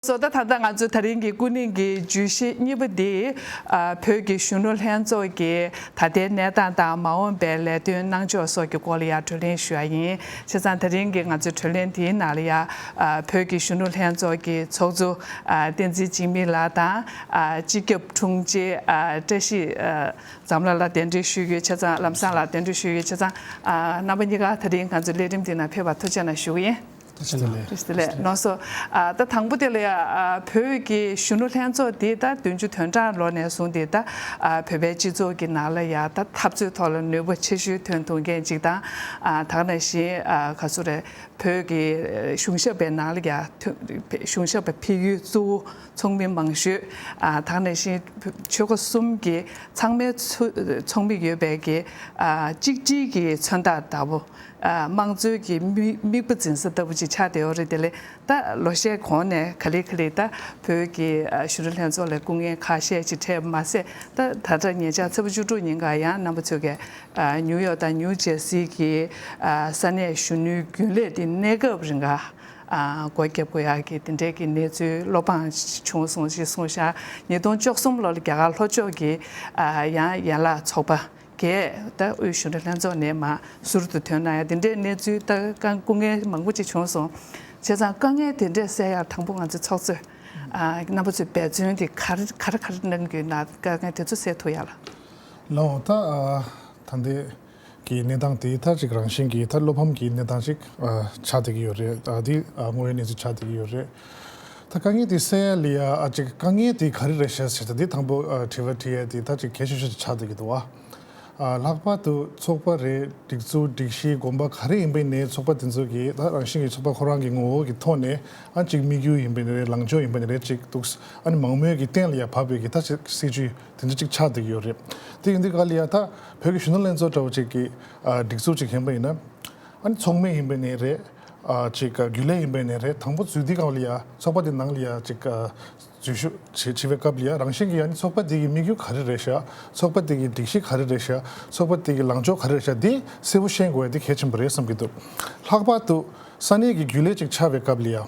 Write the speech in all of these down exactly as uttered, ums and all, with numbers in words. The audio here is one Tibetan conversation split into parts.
སོ་ད་ད་ལྟ་ང་ཚོ་ད་རིང་གི་སྐུ་ཉིད་ཀྱི་བརྗོད་གཞི་གཉིས་པ་འདི། ཨ། བོད་ཀྱི་གཞོན་ནུ་ལྷན་ཚོགས་ཀྱི་ད་ལྟའི་གནས་སྟངས་དང་མ་འོངས་པའི་ལས་དོན་གནང་ཕྱོགས་སོགས་ཀྱི་སྐོར་ལ་ཡང་གྲོས་གླེང་ཞུ་ཡ་ཡིན། བྱས་ཙང་ད་རིང་གི་ང་ཚོའི་གྲོས་གླེང་འདིའི་ནང་ལ་ཡང་། ཨ། བོད་ཀྱི་གཞོན་ནུ་ལྷན་ཚོགས་ཀྱི་ཚོགས་གཙོ། ཨ། བསྟན་འཛིན་འཇིགས་མེད་ལགས་དང་། ཨ། སྤྱི་ཁྱབ་དྲུང་ཆེ། ཨ། བཀྲ་ཤིས། ཨ། འཛོམས་ལགས་ལ་གདན་འདྲེན་ཞུས་ཡོད། བྱས་ཙང་ལམ་བཟང་ལགས་གདན་འདྲེན་ཞུས་ཡོད། བྱས་ཙང་། ཨ། རྣམ་པ་གཉིས་ཀ་ད་རིང་ང་ཚོའི་ལས་རིམ་འདི་ནང་ཕེབས་པར་ཐུགས་རྗེ་གནང་ཞུ་གི་ཡིན། ཐུགས་རྗེ་ཆེ། ལགས་སོ། ཨ། ད་དང་པོ་དེ་ལ་ཡ། ཨ། བོད་ཀྱི་གཞོན་ནུ་ལྷན་ཚོགས་འདི་ད་བདུན་ཅུ་དོན་གྲངས་ལོ་ནས་བཟུང་སྟེ་ད། ཨ། བོད་པའི་སྤྱི་ཚོགས་ཀྱི་ནང་ལ་ཡ་ད་འཐབ་རྩོད་ཐོག་ལ་ནུས་པ་ཆེ་ཤོས་ཐོན་ཐུབ་མཁན་ཅིག་དང་། ཨ། ད་ག་ནང་བཞིན། ཨ། ག་ཚོད་རེད། བོད་ཀྱི་གཞུང་ཞབས་པའི་ནང་ལ་ཡ་ཐོན། གཞུང་ཞབས་པ་ཕེབས་ཡུལ་གཙོ་བོ་ཚོགས་མི་མང་ཤོས། ཨ། ད་ག་ནང་བཞིན་ཆོལ་ཁ་གསུམ་གྱི་ཚང་མའི་ཚོ། ཚོགས་མི་ཡོད་པའི་གི། ཨ། གཅིག་སྒྲིལ་གྱི་མཚོན་རྟགས་ལྟ་བུ། ཨ། དམངས་གཙོའི་གི་མིག་དམིགས་པ་འཛིན་ས་ལྟ་བུ་ཅིག་ཆགས་བསྡད་ཡོད་རེད། དེ་ལས་ད་ལོ་ཤས་གོང་ནས་ག་ལེ་ག་ལེ་ད་བོད་ཀྱི། ཨ། གཞོན་ནུ་ལྷན་ཚོགས་ལ་སྐུ་ངལ་ཁ་ཤས་ཅིག་འཕྲད་མ་ཟད། ད་ད་ལྟ་ཉེ་ཆར་ཚེས་པ་བཅུ་དྲུག་ཉིན་ཀ་ཡང་རྣམ་པ་ཚོས་ཀྱི། ཨ། ནིའུ་ཡོག་དང་ནིའུ་ཇེར་སི་གི། ཨ། ས་གནས་གཞོན་ནུའི་རྒྱུན་ལས་དེ་གནས་སྐབས་རིང་ག་ཨ། སྒོ་བརྒྱབ་དགོས་ཡག་གི་དེ་འདྲའི་གི་གནས་ཚུལ་བློ་ཕམ་བྱུང་སོང་ཞེས་གསུངས་ཤག་ཉིས་སྟོང་བཅུ་གསུམ་ལོ་ལ་རྒྱ་གར་ལྷོ་ཕྱོགས་ཀྱི། ཨ། ཡང་ཡན་ལག་ཚོགས་པ་བརྒྱད་ད་དབུས་གཞོན་ནུ་ལྷན་ཚོགས་ནས་མར་ཟུར་དུ་ཐོན་གནང་ཡ་དེ་འདྲའི་གནས་ཚུལ། ད་དཀའ། སྐུ་ངལ་མང་པོ་ཅིག་བྱུང་སོང་། བྱས་ཙང་དཀའ་ངལ་དེ་འདྲས་སེལ་ཡ་དང་པོ་ང་ཚོའི་ཚོགས་གཙོས། ཨ། རྣམ་པ་ཚོས་འབད་བརྩོན་དེ་ག་རེ་ག་རེ་ག་རེ་གནང་གི་ཡོད་ན། དཀའ་ངལ་དེ་ཚོ་སེལ་ཐུབ་ཡ་ལ། ལགས་འོང་། ད། ཨ། ད་ལྟའི་གི་གནས་སྟངས་དེ་ད་ཅིག་རང་བཞིན་གྱིས་ད་བློ་ཕམ་གྱི་གནས་སྟངས་ཅིག་ཨ། ཆགས་བསྡད་ཀྱི་ཡོད་རེད། ཨ། འདི། ཨ། དངོས་ཡོད་གནས་ཚུལ་ཆགས་བསྡད་ཀྱི་ཡོད་རེད། ད་དཀའ་ངལ་དེ་སེལ་ཡ་ལ་ཡ། ཨ། ཅིག་དཀའ་ངལ་དེ་ག་རེ་རེད་ཤག་ཟེར་ད་འདི་དང་པོ། ཨ། དྲི་བ་དྲི་ཡ་དེ་ད་ཅིག་གལ་ཆེ་ཤོས་ཆགས་བསྡད་ཀྱི་འདུག་བ། ཨ། ལྷག་པར་དུ་ཚོགས་པ་རེད། སྒྲིག་འཛུགས་སྒྲིག་གཞི་དགོངས་པ་ག་རེ་ཡིན་པ་ཡིན་ནའི་ཚོགས་པ་དེ་ཚོ་གི་ད་རང་བཞིན་གྱི་ཚོགས་པ་ཁོ་རང་གི་ངོ་བོ་གི་ཐོག་ནས། ཨ། ཅིག་དམིགས་ཡུལ་ཡིན་པ་ཡིན་ནའི་རེད། ལངས་ཕྱོགས་ཡིན་པ་ཡིན་ནའི་རེད། ཅིག་འདུག་ཨ་ནི་མང་མོས་ཀྱིས་གཏན་ལ་ཡ་ཕབ་པའི་གི་ད་ཅིག་སྲིད་ཇུས་དེ་འདྲ་ཅིག་ཆགས་བསྡད་ཀྱི་ཡོད་རེད། དེ་ཡིན་དུས་ག་ལ་ཡ་ད་བོད་ཀྱི་གཞོན་ནུ་ལྷན་ཚོགས་འདྲ་བོ་ཅིག་གི། ཨ། སྒྲིག་འཛུགས་ཅིག་ཡིན་པ་ཡིན་ན། ཨ་ནི་ཚོགས་མི་ཡིན་པ་ཡིན་ནའི་རེད། ཨ། ཅིག་རྒྱུན་ལས་ཡིན་པ་ཡིན་ནའི་རེད། དང་པོ་འཛུལ་དུས་སྒང་ལ་ཡ་ཚོགས་པ་དེ་ནང་ལ་ཡ་ཅིག་འཛུལ་ཞུགས་བྱེད་བྱེད་པའི་སྐབས་ལ་ཡ་རང་བཞིན་གྱིས། ཨ་ནི་ཚོགས་པ་དེ་གི་དམིགས་ཡུལ་ག་རེ་རེད་ཤག་ཚོགས་པ་དེ་གི་སྒྲིག་གཞི་ག་རེ་རེད་ཤག་ཚོགས་པ་དེ་གི་ལངས་ཕྱོགས་ག་རེ་རེད་ཤག་དེ་གསལ་པོ་ཤེས་དགོས་ཡ་དེ་གལ་ཆེན་པོ་རེད་བསམ་གྱི་འདུག་ལྷག་པར་དུ་ས་གནས་ཀྱི་རྒྱུན་ལས་ཅིག་ཆགས་པའི་སྐབས་ལ་ཡ།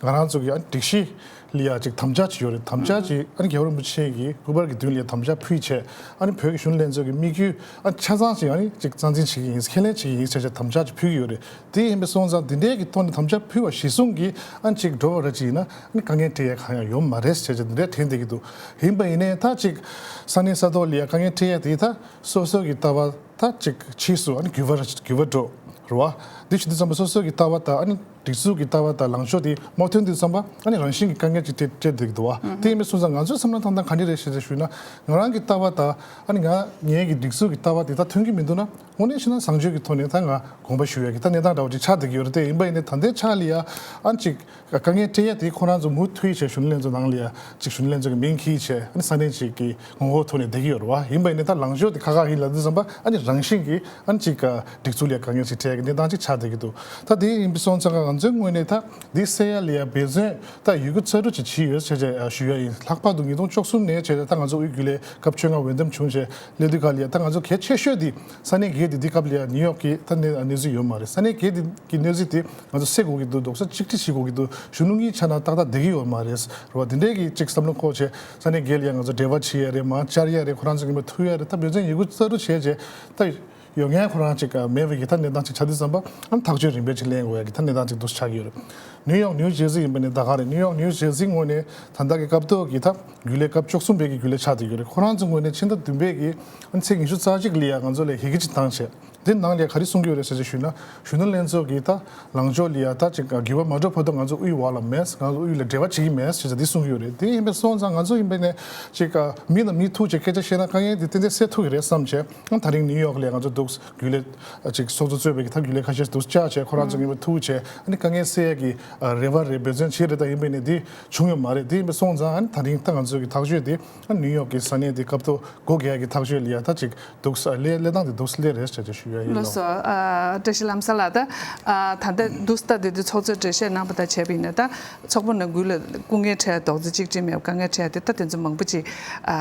ང་རང་ཚོ་གི། ཨ། སྒྲིག་གཞི་ལ་ཡ་ཅིག་དམ་བཅའ་ཅིག་ཡོད་རེད། དམ་བཅའ་ཅིག་ཨ་ནི་རྒྱལ་བ་རིན་པོ་ཆེ་གི་སྐུ་པར་གྱི་མདུན་ལ་ཡ་དམ་བཅའ་ཕུལ་བྱས། ཨ་ནི་བོད་ཀྱི་གཞོན་ནུ་ལྷན་ཚོགས་ཀྱི་དམིགས་ཡུལ། ཨ། ཆ་ཚང་ཅིག་ཨ་ནི་ཅིག་རྩ་འཛིན་བྱེད་ཀྱི་ཡིན། ཁས་ལེན་བྱེད་ཀྱི་ཡིན་ཟེར་བྱས་དམ་བཅའ་ཅིག་ཕུལ་གྱི་ཡོད་རེད། དེ་ཡིན་པ་སོང་ཙང་དེ་འདྲའི་གི་ཐོག་ནས་དམ་བཅའ་ཕུལ་བ་གཞིར་བཟུང་གིས། ཨ་ནི་ཅིག་འགྲོ་བ་ར་ཅིག་ཡིན་ན། ཨ་ནི་དཀའ་ངལ་འཕྲད་ཡ་གང་ཡང་ཡོད་མ་རེད་ཟེར་བྱས་དེ་འདྲའི་དྲན་བསྡད་ཀྱི་འདུག་ཡིན་པ་ཡིན་ནའི་ད་ཅིག་ས་གནས་ས་ཐོག་ལ་ཡ་དཀའ་ངལ་འཕྲད་ཡ་དེ་ད་སོ་སོ་གི་ལྟ་བ། ད་ཅིག་ཕྱིས་སུ་ཨ་ནི་འགྱུར་བ་འགྱུར་བ་འགྲོ་རེད་བ། འདི་བྱེད་དུས་ཙམ་པ་སོ་སོ་གི་ལྟ་བ་དང་། ཨ་ནི་སྒྲིག་འཛུགས་ཀྱི་ལྟ་བ་དང་ལངས་ཕྱོགས་དེ་མ་མཐུན་དུས་ཙམ་པ། ཨ་ནི་རང་བཞིན་གྱི་དཀའ་ངལ་ཅིག་འཕྲད་འཕྲད་བསྡད་ཀྱི་འདུག་བ། དེ་ཡིན་པའི་སོང་ཙང་ང་ཚོའི་བསམ་བློ་བཏང་སྟངས་ག་འདྲ་རེད་ཞེས་ཞུས་ན། ང་རང་གི་ལྟ་བ་དང་། ཨ་ནི་ང་ངའི་གི་སྒྲིག་འཛུགས་ཀྱི་ལྟ་བ་དེ་ད་མཐུན་གྱི་མི་འདུག་ན། དངོས་གནས་བྱས་ན་བཟང་སྤྱོད་ཀྱི་ཐོག་ནས་ད་ང་དགོངས་པ་ཞུ་ཡ་གི་ད་གནས་སྟངས་འདྲ་བོ་ཅིག་ཆགས་བསྡད་ཀྱི་ཡོད་རེད། དེ་ཡིན་པ་ཡིན་ནའི་ད་ལྟའི་ཆ་ལ་ཡ། ཨ་ནི་ཅིག་དཀའ་ངལ་འཕྲད་ཡ་དེ་ཁོ་རང་ཚོ་མུ་མཐུད་བྱས་གཞོན་ནུ་ལྷན་ཚོགས་ནང་ལ་ཡ་ཅིག་གཞོན་ནུ་ལྷན་ཚོགས་ཀྱི་མིང་འཁྱེར་བྱས། ཨ་ནི་ས་གནས་ཅིག་གི་ངོ་རྒོལ་ཐོག་ནས་བསྡད་ཀྱི་ཡོད་རེད་བ། ཡིན་པ་ཡིན་ནའི་ད་ལངས་ཕྱོགས་དེ་ཁག་ཁག་ཡིན་ལབ་དུས་ཙམ་པ། ཨ་ནི་རང་བཞིན་གྱིས་ཨ་ནི་ཅིག་སྒྲིག་འཛུགས་ལ་ཡ་དཀའ་ངལ་ཅིག་འཕྲད་ཡ་གི་གནས་སྟངས་ཅིག་ཆགས་བསྡད་ཀྱི་འདུག་ད་དེ་ཡིན་པ་སོང་ཙང་ང་ཚོའི་ངོས་ནས་ད་འདི་སེལ་ཡ་ལ་ཡ་འབད་བརྩོན་ད་ཡོད་རྒུ་རྩལ་སྤྲུགས་ཅིག་བྱས་ཡོད་ཟེར་བྱས་ཞུ་ཡ་ཡིན། ལྷག་པར་དུ་ཉིས་སྟོང་བཅུ་གསུམ་ནས་བྱས་ད་ང་ཚོ་དབུས་རྒྱུན་ལས་སྐབས་བཅོ་ལྔ་འོས་འདེམས་བྱུང་བྱས་སླེབས་དུས་ག་ལ་ཡ། ད་ང་ཚོ་གལ་ཆེ་ཤོས་དེ་ས་གནས་བརྒྱད་དེ་འདི་སྐབས་ལ་ཡ་ནིའུ་ཡོག་གི་ད་གནས་གནས་ཚུལ་ཡོད་མ་རེད། ས་གནས་བརྒྱད་དེ་གི་གནས་ཚུལ་དེ་ང་ཚོ་སེལ་དགོས་ཀྱི་འདུག་འདུག་ས་གཅིག་སྒྲིལ་བྱེད་དགོས་ཀྱི་འདུག་གཞོན་ནུ་གཉིས་ཆ་ནང་ཏག་ཏག་བསྡད་ཀྱི་ཡོད་མ་རེད་རེད་བ། དེ་འདྲའི་གི་ཅིག་བསམ་བློ་འཁོར་བྱས་ས་གནས་བརྒྱད་ལ་ཡ་ང་ཚོ་འབྲེལ་བ་བྱེད་ཡ་རེད། མར་བཅར་ཡ་རེད། ཁོ་རང་ཚོ་གི་མ་ཐུག་ཡ་རེད། ད་འབད་བརྩོན་ཡོད་རྒུ་རྩལ་སྤྲུགས་བྱས་བྱས་ད་ཡོད་མཁན་ཁོ་རང་ཅིག་མེད་པའི་གི་ད་གནས་སྟངས་ཅིག་ཆགས་དུས་ཙམ་པ། ཨ་ནི་ཐག་གཅོད་རིམ་པས་ཅིག་ལེན་དགོས་ཡ་གི་ད་གནས་སྟངས་ཅིག་འདུག་ཆགས་ཀྱི་ཡོད་རེད། ནིའུ་ཡོག་ནིའུ་ཇེར་སི་ཡིན་པ་ནི་ད་ག་རེད། ནིའུ་ཡོག་ནིའུ་ཇེར་སི་ངོས་ནས་ད་ལྟ་གི་སྐབས་ཐོག་གི་ད་རྒྱུན་ལས་སྐབས་བཅུ་གསུམ་པའི་གི་རྒྱུན་ལས་ཆགས་བསྡད་ཀྱི་ཡོད་རེད། ཁོ་རང་ཚོ་ངོས་ནས་ཕྱི་ཟླ་བདུན་པའི་གི་ཨ་ནི་ཚེས་ཉི་ཤུ་རྩ་གཅིག་ལ་ཡ་ང་ཚོ་ལ་ཡ་ཡི་གེ་ཅིག་བཏང་བྱས། འདི་ནང་ལ་ག་རེ་གསུང་གི་ཡོད་རེད་ཟེར་ཅིག་ཞུས་ན། གཞོན་ནུ་ལྷན་ཚོགས་ཀྱི་ད་ལངས་ཕྱོགས་ལ་ཡ་ད་ཅིག་འགྱུར་བ་མ་འགྲོ་བར་དུ་ང་ཚོ་དབུས་འོག་ལ་མེད། ང་ཚོ་དབུས་ལ་འབྲེལ་བ་བྱེད་ཀྱི་མེད་ཅེས་འདི་གསུང་གི་ཡོད་རེད། དེ་ཡིན་པས་སོང་ཙང་ང་ཚོ་ཡིན་པ་ནས་ཅིག་མི་དང་མི་ཐུག་བྱས་སྐད་ཆ་བཤད་ན་དཀའ་ངལ་འདི་ཏན་ཏན་སེལ་ཐུབ་ཀྱི་རེད་བསམ་བྱས། ད་རིང་ནིའུ་ཡོག་ལ་ཡ་ང་ཚོ་འདུག་རྒྱུན་ལས་ཅིག་ཚོགས་གཙོ་གཙོས་པའི་གི་ད་རྒྱུན་ལས་ཁ་ཤས་འདུག་བཅར་བྱས། ཁོ་རང་ཚོ་ཡིན་པ་ཐུག་བྱས། ཨ་ནི་དཀའ་ངལ་སེལ་ཡ་གི་རེ་བ་རེད། འབད་བརྩོན་བྱེད་རེད། ད་ཡིན་པ་ནས་འདི་བྱུང་ཡོད་མ་རེད། དེ་ཡིན་པས་སོང་ཙང་ཨ་ནི་ད་རིང་ད་ང་ཚོ་གི་ཐག་གཅོད་དེ་ཨ་ནིའུ་ཡོག་གི་ས་གནས་དེ་སྐབས་ཐོག་སྒོ་རྒྱག་གི་ཐག་གཅོད་ལ་ཡ་ད་ཅིག་འདུག་ས་ལས་ལས་སྟངས་དེ་འདུག་ས་ལས་རེད་ཟེར་ཅིག་ཞུ་ཡ་ཡིན། ལགས་སོ། ཨ། བཀྲ་ཤིས་ལམ་བཟང་ལགས། ད་ཨ་ད་ལྟ་འདུག་ས་ད་དེ་དུས་ཚོགས་གཙོས་འགྲེལ་བཤད་གནང་བ་དང་བྱས་པ་ཡིན་ན། ད་ཚོགས་པ་ནང་ཁུལ་ལ་སྐུ་ངལ་འཕྲད་རྡོག་རྩ་གཅིག་སྒྲིལ་མེད་པ་དཀའ་ངལ་འཕྲད་དེ་ད་དེ་ཚོ་མང་པོ་ཅིག་ཨ་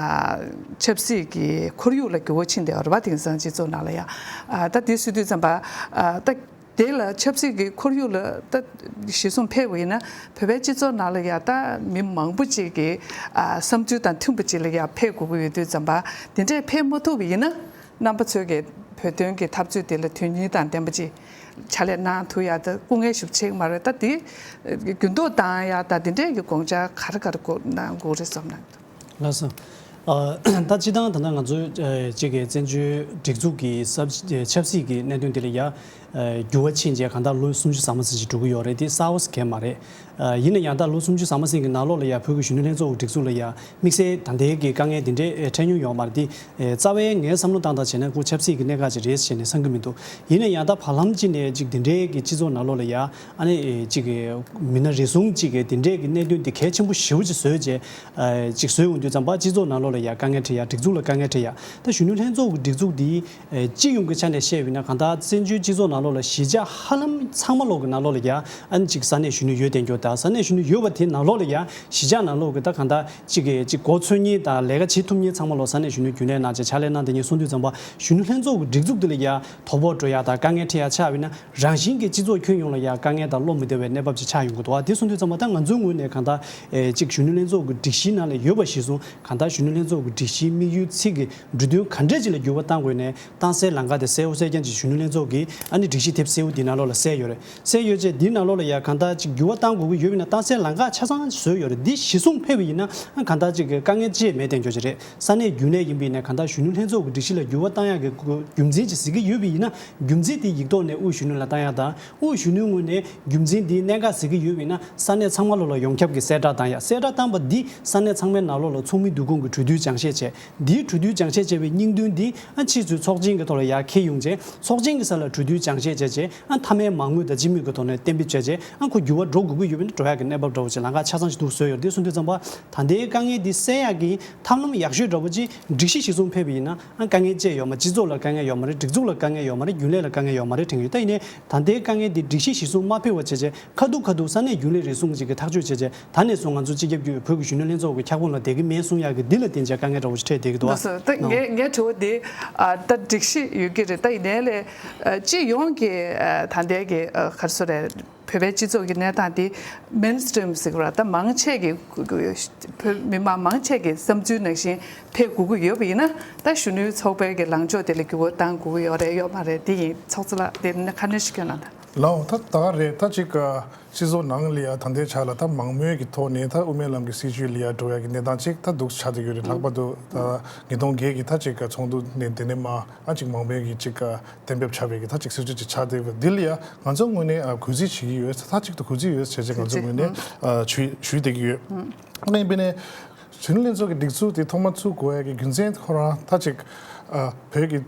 ཆབ་སྲིད་ཀྱི་ཁོར་ཡུག་ལ་འགྱུར་བ་ཕྱིན་བསྡད་པ་རེད་བ། དེང་སང་སྤྱི་ཚོགས་ནང་ལ་ཡ། ཨ་ད་དེ་སུས་དུས་ཙམ་པ་ཨ་ད། དེ་ལ་ཆབ་སྲིད་ཀྱི་ཁོར་ཡུག་ལ་ད་གཞི་བཟུང་ཕེབས་པ་ཡིན་ན། བོད་པའི་སྤྱི་ཚོགས་ནང་ལ་ཡ་ད་མི་མང་པོ་ཅིག་གི་ཨ་བསམ་ཚུལ་དང་མཐུན་པ་ཅིག་ལ་ཡ་ཕེབས་དགོས་ཀྱི་ཡོད་དུས་ཙམ་པ། དེ་འདྲས་ཕེབས་མ་ཐུབ་པ་ཡིན་ན། རྣམ་པ་ཚོས་ཀྱི་བོད་དོན་གྱི་འཐབ་རྩོད་དེ་ལ་དོན་སྙིང་དང་ལྡན་པ་ཅིག་ཕྱག་ལས་གནང་ཐུབ་ཡ་ད་སྐུ་ངལ་ཞིག་ཆེ་གི་མ་རེད། ད་དེ་འགྱུར་ལྡོག་བཏང་ཡ་ད་དེ་འདྲས་ཀྱི་དགོངས་འཆར་ག་རེ་ག་རེ་དགོས་གནང་དགོས་རེད་བསམ་གནང་། ལགས་སོ། ཨ། ད་སྤྱིར་བཏང་ད་ལྟ་ང་ཚོའི་ཨ་གཅིག་གི་བཙན་བྱོལ་སྒྲིག་འཛུགས་ཀྱི་ས་ཆབ་སྲིད་ཀྱི་གནད་དོན་དེ་ལ་ཡ་ཨ་འགྱུར་བ་ཕྱིན་རྗེས་གང་ལྟར་ལོ་སུམ་ཅུ་ཟ་མ་ཟིན་ཅིག་འགྲོ་གི་ཡོད་རེད། དེ་གསར་པ་ཞིག་གང་ཡང་མ་རེད། ཨ་ཡིན་ན་ཡང་ད་ལོ་སུམ་ཅུ་ཟ་མ་ཟིན་གྱི་ནང་ལོགས་ལ་ཡ་བོད་ཀྱི་གཞོན་ནུ་ལྷན་ཚོགས་ཀྱི་སྒྲིག་འཛུགས་ལ་ཡ་དམིགས་བསལ་ད་ལྟའི་གི་དཀའ་ངལ་འདི་འདྲས་ཨེ་འཕྲད་མྱོང་ཡོད་མ་རེད། དེ་ཨེ་རྩ་བའི་ངའི་བསམ་བློ་བཏང་སྟངས་བྱས་ན་ཁོ་ཆབ་སྲིད་ཀྱི་གནད་འགག་ཅིག་རེད་ཟེར་ནས་བསམ་གྱི་མི་འདུག་ཡིན་ན་ཡང་ད་བར་ལམ་ཅིག་ནས་ཅིག་འདི་འདྲའི་གི་སྤྱི་ཚོགས་ནང་ལོགས་ལ་ཡ་ཨ་ནི་ཅིག་མི་སྣ་རེ་ཟུང་ཅིག་གིས་དེ་འདྲའི་གི་གནད་དོན་དེ་གལ་ཆེན་པོ་ཞེ་པོ་ཅིག་བཟོས་རྗེས། ཨ་ཅིག་བཟོས་ཡོང་དུས་ཙམ་པ་སྤྱི་ཚོགས་ནང་ལོགས་ལ་ཡ་དཀའ་ངལ་འཕྲད་ཡ། སྒྲིག་འཛུགས་ལ་དཀའ་ངལ་འཕྲད་ཡ། ད་གཞོན་ནུ་ལྷན་ཚོགས་ཀྱི་སྒྲིག་འཛུགས་འདི་ཨ་སྤྱི་ཡོངས་ཀྱི་ཆ་ནས་བཤད་པ་ཡིན་ན། གང་ལྟར་བཙན་བྱོལ་སྤྱི་ཚོགས་ནང་ལོགས་ལ་གཞིས་ཆགས་ཧ་ལམ་ཚང་མ་ལོག་གི་ནང་ལོགས་ལ་ཡ་ཨ་ནི་ཅིག་ས་གནས་གཞོན་ནུ་ཡོད་བསྡད་རྒྱུ་དང་། ས་གནས་གཞོན་ནུ་ཡོད་པ་དེ་ནང་ལོགས་ལ་ཡ་གཞིས་ཆགས་ནང་ལོགས་ཀྱི་ད་གང་ལྟར་ཅིག་གི་ཅིག་མགོ་ཚོས་མཁན་དང་ལས་ཀ་བྱེད་ཐུབ་མཁན་ཚང་མ་ལོག་ས་གནས་གཞོན་ནུ་རྒྱུན་ལས་གནང་བྱས་ཕྱག་ལས་གནང་བསྡད་མཁན་སོང་དུས་ཙམ་པ། གཞོན་ནུ་ལྷན་ཚོགས་ཀྱི་སྒྲིག་འཛུགས་དེ་ལ་ཡ་དོ་ཕོག་འགྲོ་ཡ་དང་དཀའ་ངལ་འཕྲད་ཡ་ཆགས་པ་ཡིན་ན། རང་བཞིན་གྱིས་སྤྱི་ཚོགས་ཁྱོན་ཡོངས་ལ་ཡ་དཀའ་ངལ་དང་བློ་མི་བདེ་བའི་གནས་བབ་ཅིག་ཆགས་ཡོང་གི་འདུག་བ། དེ་སོང་དུས་ཙམ་པ་ད་ང་ཚོའི་ངོས་ནས་གང་ལྟར་ཨེ་གཅིག་གཞོན་ནུ་ལྷན་ཚོགས་ཀྱི་སྒྲིག་གཞིའི་ནང་ལ་ཡོད་པ་གཞིར་བཟུང་། གང་ལྟར་གཞོན་ནུ་ལྷན་ཚོགས་ཀྱི་སྒྲིག་གཞིའི་དམིགས་ཡུལ་ཚིག་གི་འབྲུ་དོན་ག་འདྲས་ཅིག་ལ་འགྱུར་བ་གཏང་དགོས་ནས་གཏང་སའི་ལམ་ཁ་དེ་གསལ་པོ་གསལ་རྐྱང་ཅིག་གཞོན་ནུ་ལྷན་ཚོགས་ཀྱི་ཨ་ནི་སྒྲིག་གཞི་དེབ་གསལ་པོ་འདི་ནང་ལོགས་ལ་གསལ་ཡོད་རེད། གསལ་ཡོད་ཅེས་འདི་ནང་ལོགས་ལ་ཡ་གང་ལྟར་ཅིག་འགྱུར་བ་གཏང་དགོས་ཀྱི་ཡོད་པ་ཡིན་ན་གཏང་སའི་ལམ་ཁ་ཆ་ཚང་བཟོས་ཡོད་རེད། འདི་གཞི་བཟུང་ཕེབས་པ་ཡིན་ན་ཨ་གང་ལྟར་ཅིག་གི་དཀའ་ངལ་ཅིག་མེད་བསྡད་རྒྱུ་ཅིག་རེད། ས་གནས་རྒྱུན་ལས་ཡིན་པ་ཡིན་ན་གང་ལྟར་གཞོན་ནུ་ལྷན་ཚོགས་ཀྱི་སྒྲིག་གཞི་ལ་འགྱུར་བ་གཏང་ཡག་གི་རྒྱུ་མཚན་ཅིག་གཟིགས་ཀྱི་ཡོད་པ་ཡིན་ན། རྒྱུ་མཚན་དེ་ཡིག་ཐོག་ནས་དབུས་གཞོན་ནུ་ལ་གཏང་ཡག་དང་། དབུས་གཞོན་ནུའི་ངོས་ནས་རྒྱུ་མཚན་འདིའི་གནད་འགག་གཟིགས་ཀྱི་ཡོད་པ་ཡིན་ན། ས་གནས་ཚང་མ་ལོག་ལ་ཡོངས་ཁྱབ་ཀྱི་གསལ་བསྒྲགས་བཏང་ཡག་གསལ་བསྒྲགས་བཏང་པ་འདི་ས་གནས་ཚང་མའི་ནང་ལོགས་ལ་ཚོགས་མི་འདུ་ཁང་གི་གྲོས་བསྡུར་སྦྱང་བཤད་བྱས། འདིའི་གྲོས་བསྡུར་སྦྱང་བཤད་བྱས་པའི་སྙིང་དོན་འདི་ཨ་ཕྱིས་སུ་ཚོགས་ཆེན་གྱི་ཐོག་ལ་ཡར་འཁྱེར་ཡོང་རྗེས། ཚོགས་ཆེན་གྱི་ས་ལ་གྲོས་བསྡུར་སྦྱང་བཤད་བྱས་རྗེས། ཨ་མཐའ་མའི་མང་མོས་དང་སྤྱི་མོས་ཀྱི་ཐོག་ནས་གཏན་འབེབས་བྱས་རྗེས། ཨ་ཁོ་འགྱུར་བ་འགྲོ་དགོས་ཀྱི་ཡོད་པ་ཡིན་ན་འགྲོ་ཡག་གི་གནས་བབ་འདྲ་བོ་ཅིག་ལམ་ཁ་ཆ་ཚང་ཞིག་འདུག་བཟོས་ཡོད་རེད། དེ་སོང་དུས་ཙམ་པ་ད་ལྟའི་དཀའ་ངལ་འདི་སེལ་ཡག་གི་ཐབས་ལམ་ཡག་ཤོས་འདྲ་བོ་ཅིག་སྒྲིག་གཞི་གཞིར་བཟུང་ཕེབས་པ་ཡིན་ན། ཨ་དཀའ་ངལ་ཅི་ཡང་ཡོད་མ། སྤྱི་ཚོགས་ལ་དཀའ་ངལ་ཡོད་མ་རེད། སྒྲིག་འཛུགས་ལ་དཀའ་ངལ་ཡོད་མ་རེད། རྒྱུན་ལས་ལ་དཀའ་ངལ་ཡོད་མ་རེད་དྲན་གྱི་ཡོད། ད་ཡིན་ནའི་ད་ལྟའི་དཀའ་ངལ་འདི་སྒྲིག་གཞི་གཞིར་བཟུང་མ་ཕེབས་པ་བྱས་རྗེས། ཁ་ཐུག་ཁ་ཐུག་ས་གནས་རྒྱུན་ལས་རེ་ཟུང་ཅིག་གིས་ཐག་གཅོད་བྱས་རྗེས། ད་ནས་བཟུང་ང་ཚོ་སྤྱི་ཁྱབ་ཀྱི་བོད་ཀྱི་གཞོན་ནུ་ལྷན་ཚོགས་ཀྱི་ཁྱབ་ཁོངས་ལ་བསྡད་ཀྱི་མེད་གསུང་ཡག་གི་འདི་ལ་བརྟེན་བྱས་དཀའ་ངལ་འདྲ་བོ་ཞིག་འཕྲད་བསྡད་ཀྱི་འདུག་ལགས་སོ། ད་ཨ་ངའི་ངའི་དྲི་བ་འདི་ཨ་ད་སྒྲིག་གཞི་ཡོད་ཀྱི་རེད། ད་ཡིན་ནའི་ལས་ཨ་སྤྱི་ཡོངས་ཀྱི་ཨ་ད་ལྟའི་གི་ཨ་ག་རེ་ཟེར་རེད། བོད་པའི་སྤྱི་ཚོགས་ཀྱི་གནས་སྟངས་འདི་མེན་སི་ཊི་རིམ་ཟེར་གྱི་རེད། ད་མང་ཆེ་གི་བོད་མི་མང་མང་ཆེ་གི་བསམ་ཚུལ་ནང་བཞིན་ཕེབས་དགོས་ཀྱི་ཡོད་པ་ཡིན་ན། ད་གཞོན་ནུའི་ཚོགས་པའི་གི་ལངས་ཕྱོགས་དེ་ལ་འགྱུར་བ་གཏང་དགོས་ཀྱི་ཡོད་རེད་ཡོད་མ་རེད། འདི་ཡིན་ཚོགས་གཙོ་ལགས། དེ་ནས་ཁ་སྣོན་ཞིག་སྐྱོན་གནང་དང་། ལགས་འོང་། ད་ད་ག་རེད། ད་ཅིག་སྤྱི་ཚོགས་ནང་ལ་ཡ་ད་ལྟའི་ཆ་ལ་ད་མང་མོས་ཀྱི་ཐོག་ནས་ད་དབུ་མའི་ལམ་གྱི་སྲིད་བྱུས་ལ་ཡ་འགྲོ་ཡ་གི་གནས་སྟངས་ཅིག་ད་འདུག་ཆགས་བསྡད་ཡོད་རེད། ལྷག་པར་དུ་ད་ཉིས་སྟོང་བརྒྱད་ཀྱི་ད་ཅིག་ཚོགས་འདུ་ནས་དེ་ནས་མ་ཨ་ཅིག་མང་མོས་ཀྱི་ཅིག་གཏན་འབེབས་བྱ་བའི་གི་ད་ཅིག་སྲིད་བྱུས་ཅིག་ཆགས་བསྡད་ཡོད། འདི་ལ་ཡ་ང་ཚོ་ངོས་ནས་ཨ་གུས་བརྩི་བྱེད་ཀྱི་ཡོད། མཐའ་གཅིག་ཏུ་གུས་བརྩི་ཡོད་ཟེར་བྱས་ང་ཚོ་ངོས་ནས་ཨ་ཞུ་ཞུ་བསྡད་ཀྱི་ཡོད། ཨ་ནི་ཡིན་པས་ནས་གཞོན་ནུ་ལྷན་ཚོགས་ཀྱི་སྒྲིག་འཛུགས་དེ་ཐོག་མ་ཚུགས་དགོས་ཡ་གི་རྒྱུ་མཚན་ཁོ་རང་ད་ཅིག་ཨ་བོད་ཀྱི་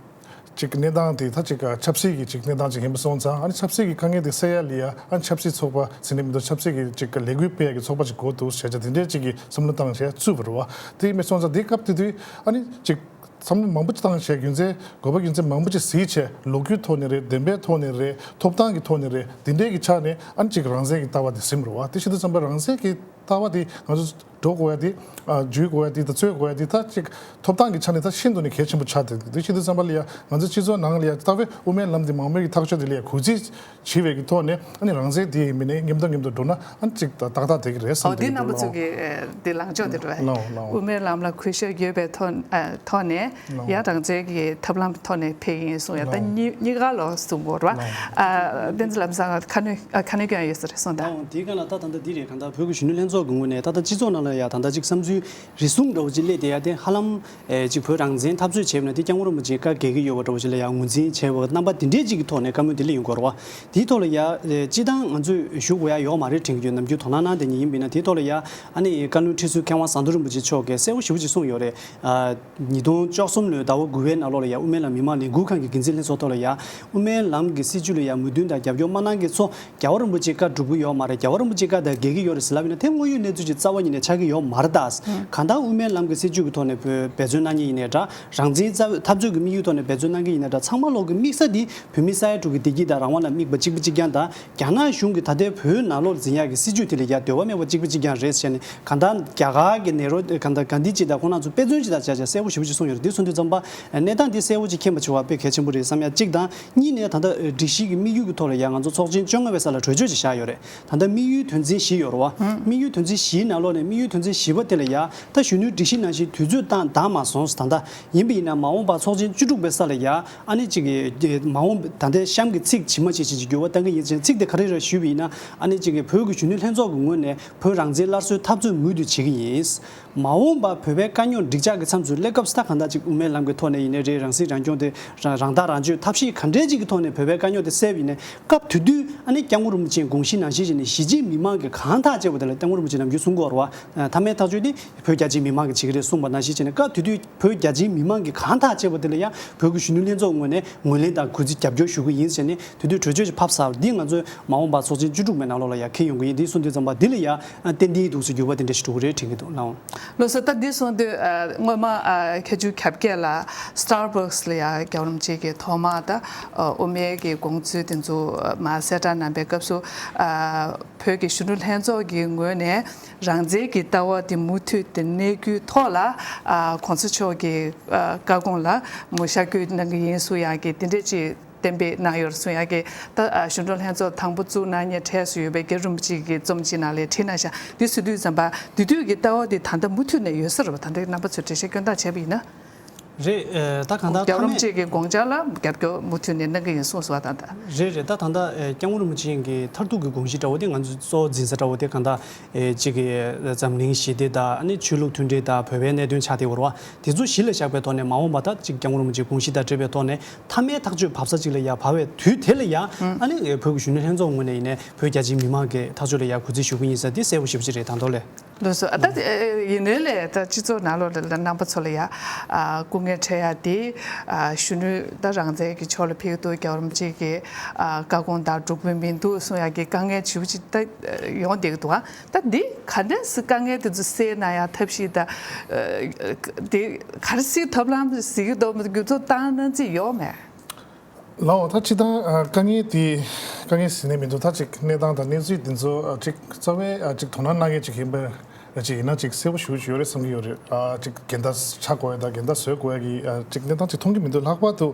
ཅིག་གནས་སྟངས་དེ་ད་ཅིག་ཆབ་སྲིད་ཀྱི་ཅིག་གནས་སྟངས་ཅིག་ཡིན་པ་སོང་ཙང་། ཨ་ནི་ཆབ་སྲིད་ཀྱི་དཀའ་ངལ་དེ་སེལ་ཡ་ལ་ཡ་ཨ་ནི་ཆབ་སྲིད་ཚོགས་པ་ཟེར་ནས་མི་འདུག་ཆབ་སྲིད་ཀྱི་ཅིག་ལས་འགུལ་སྤེལ་ཡ་གི་ཚོགས་པ་ཅིག་དགོས་འདུག་ཟེར་བྱས་དེ་འདྲའི་ཅིག་གི་བསམ་བློ་བཏང་བྱས་བཙུགས་པ་རེད་བ། དེ་ཡིན་པ་སོང་ཙང་དེ་སྐབས་དེ་དུས་ཨ་ནི་ཅིག་བསམ་བློ་མང་པོ་ཅིག་བཏང་བྱས། རྒྱུ་མཚན་དགོས་པ་རྒྱུ་མཚན་མང་པོ་ཅིག་གཟིགས་བྱས། ལོ་རྒྱུས་ཐོག་ནས་རེད། བདེན་པའི་ཐོག་ནས་རེད། ཐོབ་ཐང་གི་ཐོག་ནས་རེད། དེ་འདྲའི་གི་ཆ་ནས་ཨ་ནི་ཅིག་རང་བཙན་གྱི་ལྟ་བ་དེ་ཟིན་པ་རེད་བ། དེ་བྱེད་དུས་ཙམ་པ་རང་བཙན་གྱི་ལྟ་བ་དེ་ང་ཚོ་འགྲོ་དགོས་ཡ་དེ། ཨ་བརྒྱུད་དགོས་ཡ་དེ་དང་རྩོད་དགོས་ཡ་དེ་ད་ཅིག་ཐོབ་ཐང་གི་ཆ་ནས་ད་ཤིན་ཏུ་ནས་གལ་ཆེན་པོ་ཆགས་བསྡད་འདུག་དེ་བྱེད་དུས་ཙམ་པ་ལ་ཡ་ང་ཚོ་སྤྱི་ཚོགས་ནང་ལ་ཡ་ལྟ་བའི་དབུ་མའི་ལམ་དེ་མང་མོས་ཀྱི་ཐག་གཅོད་དེ་ལ་ཡ་གུས་བརྩི་བྱེད་པའི་གི་ཐོག་ནས། ཨ་ནི་རང་བཙན་དེ་ཡིན་མིན་ནས་མཉམ་དུ་མཉམ་དུ་འགྲོ་ན་ཨ་ནི་ཅིག་ཏག་ཏག་བསྡད་ཀྱི་རེད་བསམ། ཨོ་དེ་རྣམ་པ་ཚོ་གི་དེ་ལངས་ཕྱོགས་དེ་རེད་བས། ལའོ་ལའོ། དབུ་མའི་ལམ་ལ་གུས་ཞབས་ཡོད་པའི་ཐོག་ཨ་ཐོག་ནས། ལའོ། ཡ་རང་བཙན་གྱི་ཐབས་ལམ་ཐོག་ནས་ཕེབས་ཡིན་གསུང་ཡ། ད་ལའོ། གཉིས་གཉིས་ཀ་ལོ་གསུང་དགོས་རེད་བ། ལའོ། ཨ་བསྟན་འཛིན་ལམ་བཟང་ཁ་སྣོན་ཨ་ཁ་སྣོན་སྐྱོན་ཡོད་ས་རེད་གསུང་དང་། ལའོ། དེའི་སྒང་ལ་ད་ད་ལྟ་འདི་རེད། གང་ལྟར་བོད་ཀྱི་གཞོན་ནུ་ལྷན་ཚོགས་ཀྱི་ངོས་ནས་ད་ལྟ་སྤྱི་ཚོགས་ནང་ལ་ཡ་ད་ལྟ་ཅིག་བསམ་ཚུལ་རེ་ཟུང་འདྲ་བོ་ཅིག་སླེབས་བསྡད་ཡ་དེ་ཧ་ལམ། ཨེ་ཅིག་བོད་རང་བཙན་འཐབ་རྩོད་བྱས་པ་ན་དེ་སྐྱབས་མགོན་རིན་པོ་ཆེ་བཀའ་རྒྱག་གི་ཡོད་པ་འདྲ་བོ་ཞིག་ལ་ཡང་ངོས་འཛིན་བྱས་པ་རྣམ་པ་དེ་འདྲས་ཅིག་གི་ཐོག་ནས་བཀའ་མོལ་དེ་སླེབས་ཡོང་གི་ཡོད་རེད་བ། དེའི་ཐོག་ལ་ཡ་ཨེ་སྤྱིར་བཏང་ང་ཚོས་ཞུ་དགོས་ཡ་ཡོད་མ་རེད་དྲན་གྱི་ཡོད། ནམ་རྒྱུན་དོ་སྣང་གནང་བསྡད་མཁན་ཡིན་པ་ཡིན་ན། དེའི་ཐོག་ལ་ཡ་ཨ་ནི་བཀའ་བློན་ཁྲི་ཟུར་མཁས་དབང་ཟམ་གདོང་རིན་པོ་ཆེ་མཆོག་གིས་གསལ་པོ་ཞེ་པོ་ཅིག་གསུངས་ཡོད་རེད། ཨ་ཉིས་སྟོང་བཅུ་གསུམ་ལོའི་ཟླ་བ་དགུ་པའི་ནང་ལོགས་ལ་ཡ་དབུ་མའི་ལམ་མི་མང་ལས་འགུལ་ཁང་གི་འགན་འཛིན་ལྷན་ཚོགས་ཐོག་ལ་ཡ་དབུ་མའི་ལམ་གྱི་སྲིད་བྱུས་ལ་ཡ་མོས་མཐུན་དང་རྒྱབ་སྐྱོར་མ་གནང་མཁན་ཚོ་རྒྱལ་བ་རིན་པོ་ཆེ་བཀའ་སྒྲུབ་ཀྱི་ཡོད་མ་རེད། རྒྱལ་བ་རིན་པོ་ཆེ་བཀའ་དང་འགལ་གྱི་ཡོད་རེད་ཟེར་ལབ་ཡིན་ན་དེ་ དངོས་ཡོད་གནས་ཚུལ་ཅིག་རྩ་བ་ཉིད་ནས་ཆགས་ཀྱི་ཡོད་མ་རེད་ད། གང་ལྟར་དབུ་མའི་ལམ་གྱི་སྲིད་བྱུས་ཀྱི་ཐོག་ནས་བོད་འབད་བརྩོན་གནང་མཁན་ཡིན་ནའི་འདྲ། རང་བཙན་རྩ་འཐབ་རྩོད་ཀྱི་དམིགས་ཡུལ་ཐོག་ནས་འབད་བརྩོན་གནང་མཁན་ཡིན་ནའི་འདྲ། ཚང་མ་ལོག་གི་དམིགས་ས་འདི་བོད་མི་ས་ཡ་དྲུག་གི་བདེ་སྐྱིད་དང་རང་དབང་ལ་དམིགས་པ་གཅིག་པ་གཅིག་རྐྱང་དང་། རྒྱ་ནག་གཞུང་གིས་ད་ལྟའི་བོད་ནང་ལོགས་འཛིན་ཡག་གི་སྲིད་བྱུས་དེ་ལ་ཡ་འདོད་པ་མེད་པ་གཅིག་པ་གཅིག་རྐྱང་རེད་ཟེར་ནས། གང་ལྟར་རྒྱ་གར་གྱི་ནེ་རོ་གང་ལྟར་གྷན་དྷི་ཇི་དང་ཁོང་རྣམ་ཚོ་དཔེ་མཚོན་ཅིག་དང་བྱས་བྱས་གསལ་པོ་ཞེ་པོ་ཅིག་གསུངས་ཡོད་རེད། འདི་གསུང་དུས་ཙམ་པ་གནས་སྟངས་འདི་གསལ་པོ་ཅིག་མཁྱེན་པ་བྱེད་པ་དཔེ་གལ་ཆེན་པོ་རེད་བསམ་ཡ་གཅིག་དང་། གཉིས་ནས་ད་ལྟ་སྒྲིག་གཞི་གི་དམིགས་ཡུལ་གྱི་ཐོག་ལ་ཡ་ང་ཚོ་ཚོགས་ཆེན་བཅོ་ལྔ་པའི་ས་ལ་གྲོས་ཆོད་ཅིག་བཞག་ཡོད་རེད། ད་ལྟ་དམིགས་ཡུལ་དོན་ཚན་བཞི་ཡོད་རེད་བ། དམིགས་ཡུལ་དོན་ཚན་བཞིའི་ནང་ལོགས་ནས་དམིགས་ཡུལ་དོན་ཚན་བཞི་པ་དེ་ལ་ཡ་ད་གཞོན་ནུའི་སྒྲིག་གཞི་ནང་བཞིན་དུས་ཚོད་བཏང་བཏང་མ་སོང་། ད་ལྟ་ཡིན་པ་ཡིན་ན་མ་འོངས་པར་ཚོགས་ཆེན་བཅུ་དྲུག་པའི་ས་ལ་ཡ་ཨ་ནི་ཅིག་གི་མ་འོངས་ད་ལྟའི་གཤམ་གྱི་ཚིག་ཇི་མ་ཇི་བཞིན་གྱི་འགྱུར་བ་གཏང་གི་ཡིན་ཟེར། ཚིག་དེ་ག་རེ་རེད་ཞུས་པ་ཡིན་ན། ཨ་ནི་ཅིག་གི་བོད་ཀྱི་གཞོན་ནུ་ལྷན་ཚོགས་ཀྱི་ངོས་ནས་བོད་རང་བཙན་སླར་གསོའི་འཐབ་རྩོད་མུ་མཐུད་བྱེད་ཀྱི་ཡིན། མ་འོངས་པར་བོད་པའི་དཀའ་རྙོག་འགྲིག་འཇགས་ཀྱི་མཚམས་སུ་སླེབས་སྐབས་སུ། ད་གང་ལྟར་ཅིག་དབུ་མའི་ལམ་གྱི་ཐོག་ནས་ཡིན་ནའི་རེད། རང་སྲིད་རང་སྐྱོང་དེ་རང་རང་ཐག་རང་གཅོད་ཐབས་ཤེས་ག་འདྲས་ཅིག་གི་ཐོག་ནས་བོད་པའི་དཀའ་རྙོག་དེ་སེལ་བ་ཡིན་ནའི། སྐབས་དེ་དུས་ཨ་ནི་སྐྱབས་མགོན་རིན་པོ་ཆེའི་དགོངས་གཞི་ནང་བཞིན་བྱས་ནས་གཞིས་བྱེས་མི་མང་གིས་གང་ཐག་ཆོད་པ་དེ་ལ། སྐྱབས་མགོན་རིན་པོ་ཆེས་ནམ་རྒྱུན་གསུང་གི་ཡོད་རེད་བ། མཐའ་མའི་ཐག་གཅོད་དེ་བོད་རྒྱ་ཆེའི་མི་མང་གིས་བྱེད་ཀྱི་རེད་གསུངས་པ་ནང་བཞིན་བྱས་ནས། སྐབས་དེ་དུས་བོད་རྒྱ་ཆེའི་མི་མང་གིས་གང་ཐག་ཆོད་པ་དེ་ལ་ཡང་བོད་ཀྱི་གཞོན་ནུ་ལྷན་ཚོགས་ངོས་ནས་ངོས་ལེན་དང་གུས་བརྩི་རྒྱབ་སྐྱོར་ཞུ་གི་ཡིན་ཟེར་ནས་དེ་དུས་གྲོས་ཆོད་ཅིག་ཕབ་ཚར། འདི་ང་ཚོས་མ་འོངས་པར་ཚོགས་ཆེན་བཅུ་དྲུག་པའི་ནང་ལོགས་ལ་ཡང་འཁེལ་ཡོང་གི་ཡིན། འདི་གསུང་དུས་ཙམ་པ་འདི་ལ་ཡང་ཏན་ཏན་འདུག་སེ་འགྱུར་བ་དེ་འདྲ་ཞིག་འགྲོ་གི་རེད་དྲན་གྱི་འདུག་ལགས། ལགས་སོ། ད་འདི་གསུང་དུས་ཨ། སྔོན་མ་ཨ། ཁ་མཆུ་གྱ་བརྒྱད་ལ་Starbucks་ལ་ཡང་རྒྱལ་བ་རིན་པོ་ཆེ་གིས་ཐོག་མར་ད་ཨ། དབུ་མའི་གི་དགོངས་ཚུལ་དེ་ཚོ་མར་གསལ་བསྒྲགས་གནང་པའི་སྐབས་སུ་ཨ། བོད་ཀྱི་གཞོན་ནུ་ལྷན་ཚོགས་ཀྱི་ངོས་ནས་རང་བཙན་གྱི་ལྟ་བ་དེ་མུ་མཐུད་དེ་གནས་རྒྱུའི་ཐོག་ལ་ཨ། གོང་ས་མཆོག་གི་ཨ། བཀའ་དགོངས་ལ་མོ་ཤར་བསྐྱོད་གནང་གི་ཡིན་གསུང་ཡག་གི་དེ་འདྲས་ཅིག་གཏན་འབེབས་གནང་ཡོད་གསུང་ཡག་གི། ད་ཨ། གཞོན་ནུ་ལྷན་ཚོགས་དང་པོ་བཙུགས་གནང་མཁན་གྲས་སུ་ཡོད་པའི་རྒྱལ་བ་རིན་པོ་ཆེ་གི་རྩོམ་ཅིག་ནང་ལ་བྲིས་གནང་ཤག་འདི་གསུང་དུས་ཙམ་པ་དེ་དུས་ཀྱི་ལྟ་བ་འདི་ད་ལྟ་མུ་མཐུད་ནས་ཡོད་ས་རེད་པ། ད་ལྟ་རྣམ་པ་ཚོས་འགྲེལ་བཤད་སྐྱོན་བརྡ་བྱས་པ་ཡིན་ན། རེད། ཨ། ད་གང་ལྟར་རྒྱལ་བ་རིན་པོ་ཆེ་གི་དགོངས་འཆར་ལ་རྒྱབ་སྐྱོར་མུ་མཐུད་ནས་གནང་གི་ཡིན་གསུངས་སོང་བ། ད་ལྟ། རེད་རེད། ད་ད་ལྟ་ཨ། སྐྱབས་མགོན་རིན་པོ་ཆེ་གི་མཐར་ཐུག་གི་དགོངས་གཞི་འདྲ་བོ་དེ། ང་ཚོའི་གཙོ་བོ་འཛིན་ས་འདྲ་བོ་དེ་གང་ལྟར་ཨ། གཅིག་གི་འཛམ་གླིང་ཞི་བདེ་དང་། ཨ་ནི་ཆོས་ལུགས་མཐུན་སྒྲིལ་དང་། བོད་པའི་གནད་དོན་ཆགས་བསྡད་ཡོད་རེད་བ། དེ་ཚོ་གཞི་ལ་བཞག་པའི་ཐོག་ནས་མ་འོངས་པ་ད་གཅིག་སྐྱབས་མགོན་རིན་པོ་ཆེའི་དགོངས་གཞི་དང་འབྲེལ་བའི་ཐོག་ནས་མཐའ་མའི་ཐག་གཅོད་བབས་ས་གཅིག་ལ་ཡ་བབས་པའི་དུས་དེ་ལ་ཡ་ཨ་ནི་བོད་ཀྱི་གཞོན་ནུ་ལྷན་ཚོགས་ངོས་ནས་ཡིན་ནའི་བོད་རྒྱ་ཆེའི་མི་མང་གི་ཐག་གཅོད་ལ་ཡ་གུས་བརྩི་ཞུ་གི་ཡིན་ཟེར། དེ་གསལ་པོ་ཞེ་པོ་ཅིག་རེད། ད་དུང་ལས། ལགས་སོ། ཨ། ད་ཨེ། ཡིན་ནའི་ལས་ད་སྤྱི་ཚོགས་ནང་ལོགས་ལ་རྣམ་པ་ཚོ་ལ་ཡ་ཨ། སྐུ་ངལ་འཕྲད་ཡ་དེ་ཨ། གཞོན་ནུ་ད་རང་བཙན་གྱི་ཕྱོགས་ལ་ཕེབས་འདུག་རྒྱལ་བ་རིན་པོ་ཆེ་གི་ཨ། བཀའ་དགོངས་དང་འགྲོ་ཀུན་མི་འདུག་གསུང་ཡ་གི་དཀའ་ངལ་ཞེ་པོ་ཅིག་ད་ཡོང་བསྡད་ཀྱི་འདུག་ཨ། ད་འདི་ག་འདྲས་སེ་དཀའ་ངལ་དེ་ཚོ་སེལ་གནང་ཡ་ཐབས་ཤེས་ད་ཨ། དེ་ག་རེ་སེལ་ཐབས་ལམ་ཟེར་གྱི་འདུག་འགྱུར་ལྡོག་བཏང་གནང་རྩིས་ཡོད་མེད། ལགས་འོ། ད་སྤྱིར་བཏང་ཨ། དཀའ་ངལ་དེ་དཀའ་ངལ་ཟེར་ནས་མི་འདུག་ད་ཅིག་གནས་སྟངས་དང་གནས་ཚུལ་དེ་ཚོ་ཨ། ཅིག་རྩ་བའི་ཨ། ཅིག་དོ་སྣང་གནང་མཁན་ཅིག་ཡིན་པ་ཅིག་ཡིན་ན་ཅིག་གསལ་པོ་ཞེ་པོ་ཅིག་ཡོད་རེད་བསམ་གྱི་ཡོད་རེད། ཨ། ཅིག་འགལ་ཟླ་ཆགས་དགོས་ཡ་དང་འགལ་ཟླ་བཟོ་དགོས་ཡ་གི་ཨ། ཅིག་གནས་སྟངས་ཅིག་མཐོང་གི་མི་འདུག་ལྷག་པར་དུ་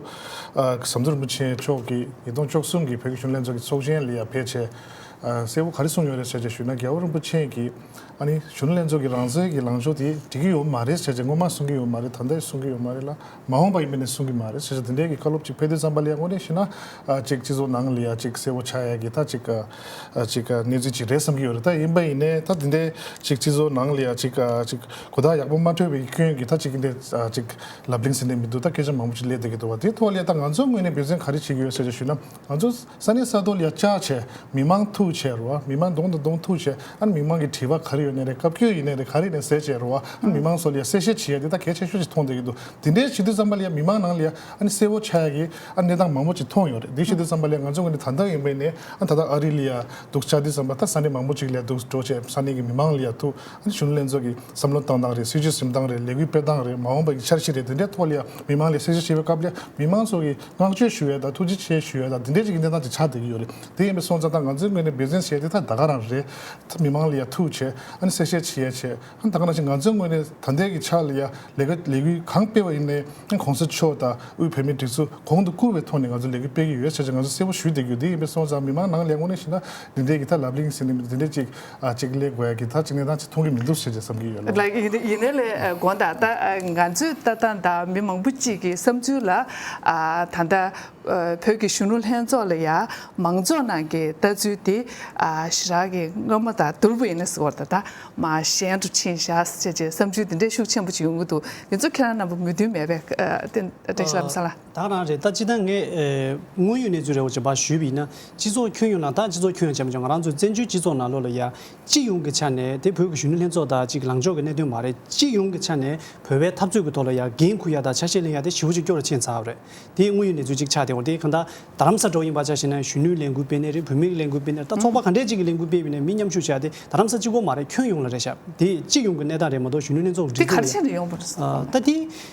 ཨ། ཟམ་གདོང་རིན་པོ་ཆེ་མཆོག་གིས་ཉིས་སྟོང་བཅུ་གསུམ་གྱི་བོད་ཀྱི་གཞོན་ནུ་ལྷན་ཚོགས་ཀྱི་ཚོགས་ཆེན་ལ་ཡ་ཕེབས་བྱས་ཨ། གསལ་པོ་ག་རེ་གསུངས་ཡོད་རེད་ཟེར་བྱས་ཞུས་ན། རྒྱལ་བ་རིན་པོ་ཆེ་གིས་ཨ་ནི་གཞོན་ནུ་ལྷན་ཚོགས་ཀྱི་རང་བཙན་གྱི་ལངས་ཕྱོགས་དེ་འགྲིག་གི་ཡོད་མ་རེད་ཟེར་བྱས་སྔོན་མ་གསུང་གི་ཡོད་མ་རེད། ད་ལྟ་གསུང་གི་ཡོད་མ་རེད་ལ། མ་འོངས་པ་ཡིན་པ་ནས་གསུང་གི་མ་རེད་ཟེར་བྱས་དེ་འདྲའི་གི་བཀའ་སློབ་ཅིག་ཕེབས་དུས་ཙམ་པ་ལ་ཡ་དངོས་གནས་བཤད་ན་ཨ། ཅིག་སྤྱི་ཚོགས་ནང་ལ་ཡ་ཅིག་གསལ་པོ་ཆགས་ཡ་གི་ད་ཅིག་ཨ། ཅིག་གནས་ཚུལ་ཅིག་རེད་བསམ་གྱི་ཡོད་རེད། ད་ཡིན་པ་ཡིན་ནའི་ད་དེ་འདྲའི་ཅིག་སྤྱི་ཚོགས་ནང་ལ་ཡ་ཅིག་ཨ། ཅིག་གོ་བརྡ་ཡག་པོ་མ་འཕྲོད་པའི་སྐྱོན་གྱིས་ད་ཅིག་འདི་ཨ། ཅིག་ལབ་གླེང་ཟེར་ནས་མི་འདུག་ད་སྐད་ཆ་མང་པོ་ཅིག་སླེབས་བསྡད་ཀྱི་འདུག་བ། དེའི་ཐོག་ལ་ཡ་ད་ང་ཚོའི་ངོས་ནས་འབད་བརྩོན་ག་རེ་བྱེད་ཀྱི་ཡོད་ཟེར་བྱས་ཞུས་ན། ང་ཚོ་ས་གནས་ས་ཐོག་ལ་ཡ་བཅར་བྱས་མི་མང་ཐུག་བྱས་རེད་བ། མི་མང་གདོང་དང་གདོང་ཐུག་བྱས་ཨ་ནི་མི་མང་གི་དྲི་བ་ག་རེ་ཡོད་ནའི་རེད། བཀའ་བཀྱོན་ཡིན་ནའི་རེད། ག་རེ་ཡིན་ནའི་ཟེར་བྱས་རེད་བ། ཨ་ནི་མི་མང་ཚོ་ལ་ཡ་གསལ་བཤད་བྱེད་ཡ་དེ་ད་གལ་ཆེ་ཤོས་ཅིག་མཐོང་བསྡད་ཀྱི་འདུག་དེ་འདྲའི་བྱེད་དུས་ཙམ་པ་ལ་ཡ་མི་མང་ནང་ལ་ཡ་ཨ་ནི་གསལ་པོ་ཆགས་ཡ་གི་ཨ་གནས་སྟངས་མང་པོ་ཅིག་མཐོང་ཡོད་རེད། དེ་བྱེད་དུས་ཙམ་པ་ལ་ཡ་ང་ཚོའི་ངོས་ནས་ད་ལྟ་ཡིན་པ་ཡིན་ནའི་ཨ་ད་ལྟ་ཨ་རི་ལ་ཡ་འདུག་བཅར་དུས་ཙམ་པ་ད་ས་གནས་མང་པོ་ཅིག་ལ་ཡ་འདུག་འགྲོ་བྱས་ས་གནས་ཀྱི་མི་མང་ལ་ཡ་ཐུག་ཨ་ནི་གཞོན་ནུ་ལྷན་ཚོགས་ཀྱི་བསམ་བློ་བཏང་སྟངས་རེད། སྲིད་བྱུས་འཛིན་སྟངས་རེད། ལས་འགུལ་སྤེལ་སྟངས་རེད། མ་འོངས་པ་གི་འཆར་གཞི་རེད། དེ་འདྲའི་ཐོག་ལ་ཡ་མི་མང་ལ་གསལ་བཤད་བྱེད་པའི་སྐབས་ལ་ཡ་མི་མང་ཚོ་གིས་བསྔགས་བརྗོད་ཞུ་ཡ་དང་ཐུགས་རྗེ་ཆེ་ཞུ་ཡ་དང་དེ་འདྲའི་ཅིག་གི་གནས་སྟངས་ཅིག་ཆགས་བསྡད་ཀྱི་ཡོད་རེད། དེ་ཡིན་པའི་སོང་ཙང་ད་ང་ཚོའི་ངོས་ནས་འབད་བརྩོན་བྱས་ཏེ་ད་ད་ག་རང་རེད། ད་མི་མང་ལ་ཡ་ཐུག་བྱས་ཨ་ནི་གསལ་བཤད་བྱེད་ཡ་བྱས་ཨ་ནི་ད་ག་ནང་བཞིན་ང་ཚོའི་ངོས་ནས་ད་ལྟའི་གི་ཆ་ལ་ཡ་ལས་ཀ་ལས་འགུལ་གང་སྤེལ་བ་ཡིན་ནའི་ཨ་གོང་ས་མཆོག་དང་དབུས་བོད་མིའི་སྒྲིག་འཛུགས་གོང་དུ་བཀུར་བའི་ཐོག་ནས་ང་ཚོ་ལས་འགུལ་སྤེལ་གྱི་ཡོད་ཟེར་བྱས་ང་ཚོ་གསལ་པོ་ཞུ་བསྡད་ཀྱི་ཡོད། དེ་ཡིན་པའི་སོང་ཙང་མི་མང་ནང་ལ་ཡ་དངོས་གནས་བཤད་ན་འདི་འདྲའི་གི་ད་ལབ་གླེང་ཟེར་ནས་འདི་འདྲའི་ཅིག་ཨ་ཅིག་སླེབས་དགོས་ཡ་གི་ད་ཅིག་གནས་སྟངས་ཅིག་མཐོང་གི་མི་འདུག་ཟེར་བྱས་བསམ་གྱི་ཡོད་ལགས། ཡིན་ཡིན་ནའི་ལས་དགོངས་དག་ད་ང་ཚོའི་ལྟ་སྟངས་དང་མི་མང་པོ་ཅིག་གི་བསམ་ཚུལ་ལ་ཨ་ད་ལྟ་བོད་ཀྱི་གཞོན་ནུ་ལྷན་ཚོགས་ལ་ཡ་མང་ཚོགས་ནང་གི་ལྟ་ཚུལ་དེ་ཨ་ཞེ་དྲག་གི་སྔ་མ་དང་བསྡུར་བ་ཡིན་ན་ཟེར་བ་ད་ད་མ་ཞན་དུ་ཕྱིན་བཞག་ཟེར་བྱས་བསམ་ཚུལ་དེ་འདྲའི་ཤུགས་ཆེན་པོ་ཅིག་ཡོང་གི་འདུག་འདི་ཚོ་ཁྱེད་རང་རྣམ་པ་མོས་མཐུན་མེད་པས་ཨ་ཏན་ཏན་ཞིག་ལབ་ས་ལ། ད་རང་རེད། ད་སྤྱིར་བཏང་ངས་ཨེ་དངོས་ཡོད་གནས་ཚུལ་རེ་བ་ཅིག་ཕར་ཞུས་པ་ཡིན་ན། སྤྱི་ཚོགས་ཁྱོན་ཡོངས་ནང་། ད་སྤྱི་ཚོགས་ཁྱོན་ཡོངས་བྱས་མ་བྱུང་། ང་རང་ཚོའི་བཙན་བྱོལ་སྤྱི་ཚོགས་ནང་ལོགས་ལ་ཡ་སྤྱི་ཡོངས་ཀྱི་ཆ་ནས་དེ་བོད་ཀྱི་གཞོན་ནུ་ལྷན་ཚོགས་དང་གཅིག་ལངས་ཕྱོགས་ཀྱི་གནད་དོན་མ་རེད། སྤྱི་ཡོངས་ཀྱི་ཆ་ནས་བོད་པའི་འཐབ་རྩོད་ཀྱི་ཐོག་ལ་ཡ་འགན་འཁུར་ཡ་དང་ཆ་ཤས་ལེན་ཡ་དེ་ཞེ་པོ་ཅིག་སྐྱོ་རུ་ཕྱིན་ཚར་བ་རེད། དེ་དངོས་ཡོད་གནས་ཚུལ་ཅིག་ཆགས་བསྡད་ འོ་དེ་གང་ལྟར་རྡ་རམ་ས་འགྲོ་ཡིན་པ་ཆ་བཞག་ན་གཞོན་ནུའི་ལས་འགུལ་སྤེལ་ནའི་རེད། བུད་མེད་ཀྱི་ལས་འགུལ་སྤེལ་ནའི་རེད། ད་ཚོགས་པ་ག་འདྲས་ཅིག་གི་ལས་འགུལ་སྤེལ་བ་ཡིན་ནའི་མི་མཉམ་ཞུགས་བྱ་དེ་རྡ་རམ་ས་གཅིག་པོ་མ་རེད། ཁྱོན་ཡོངས་ལ་རེད་ཤག་དེ་སྤྱི་ཡོངས་ཀྱི་གནས་སྟངས་རེད་མ་གཏོགས་གཞོན་ནུ་ལྷན་ཚོགས་ཀྱི་སྒྲིག་འཛུགས་ལ་ཡ། ད་དེ་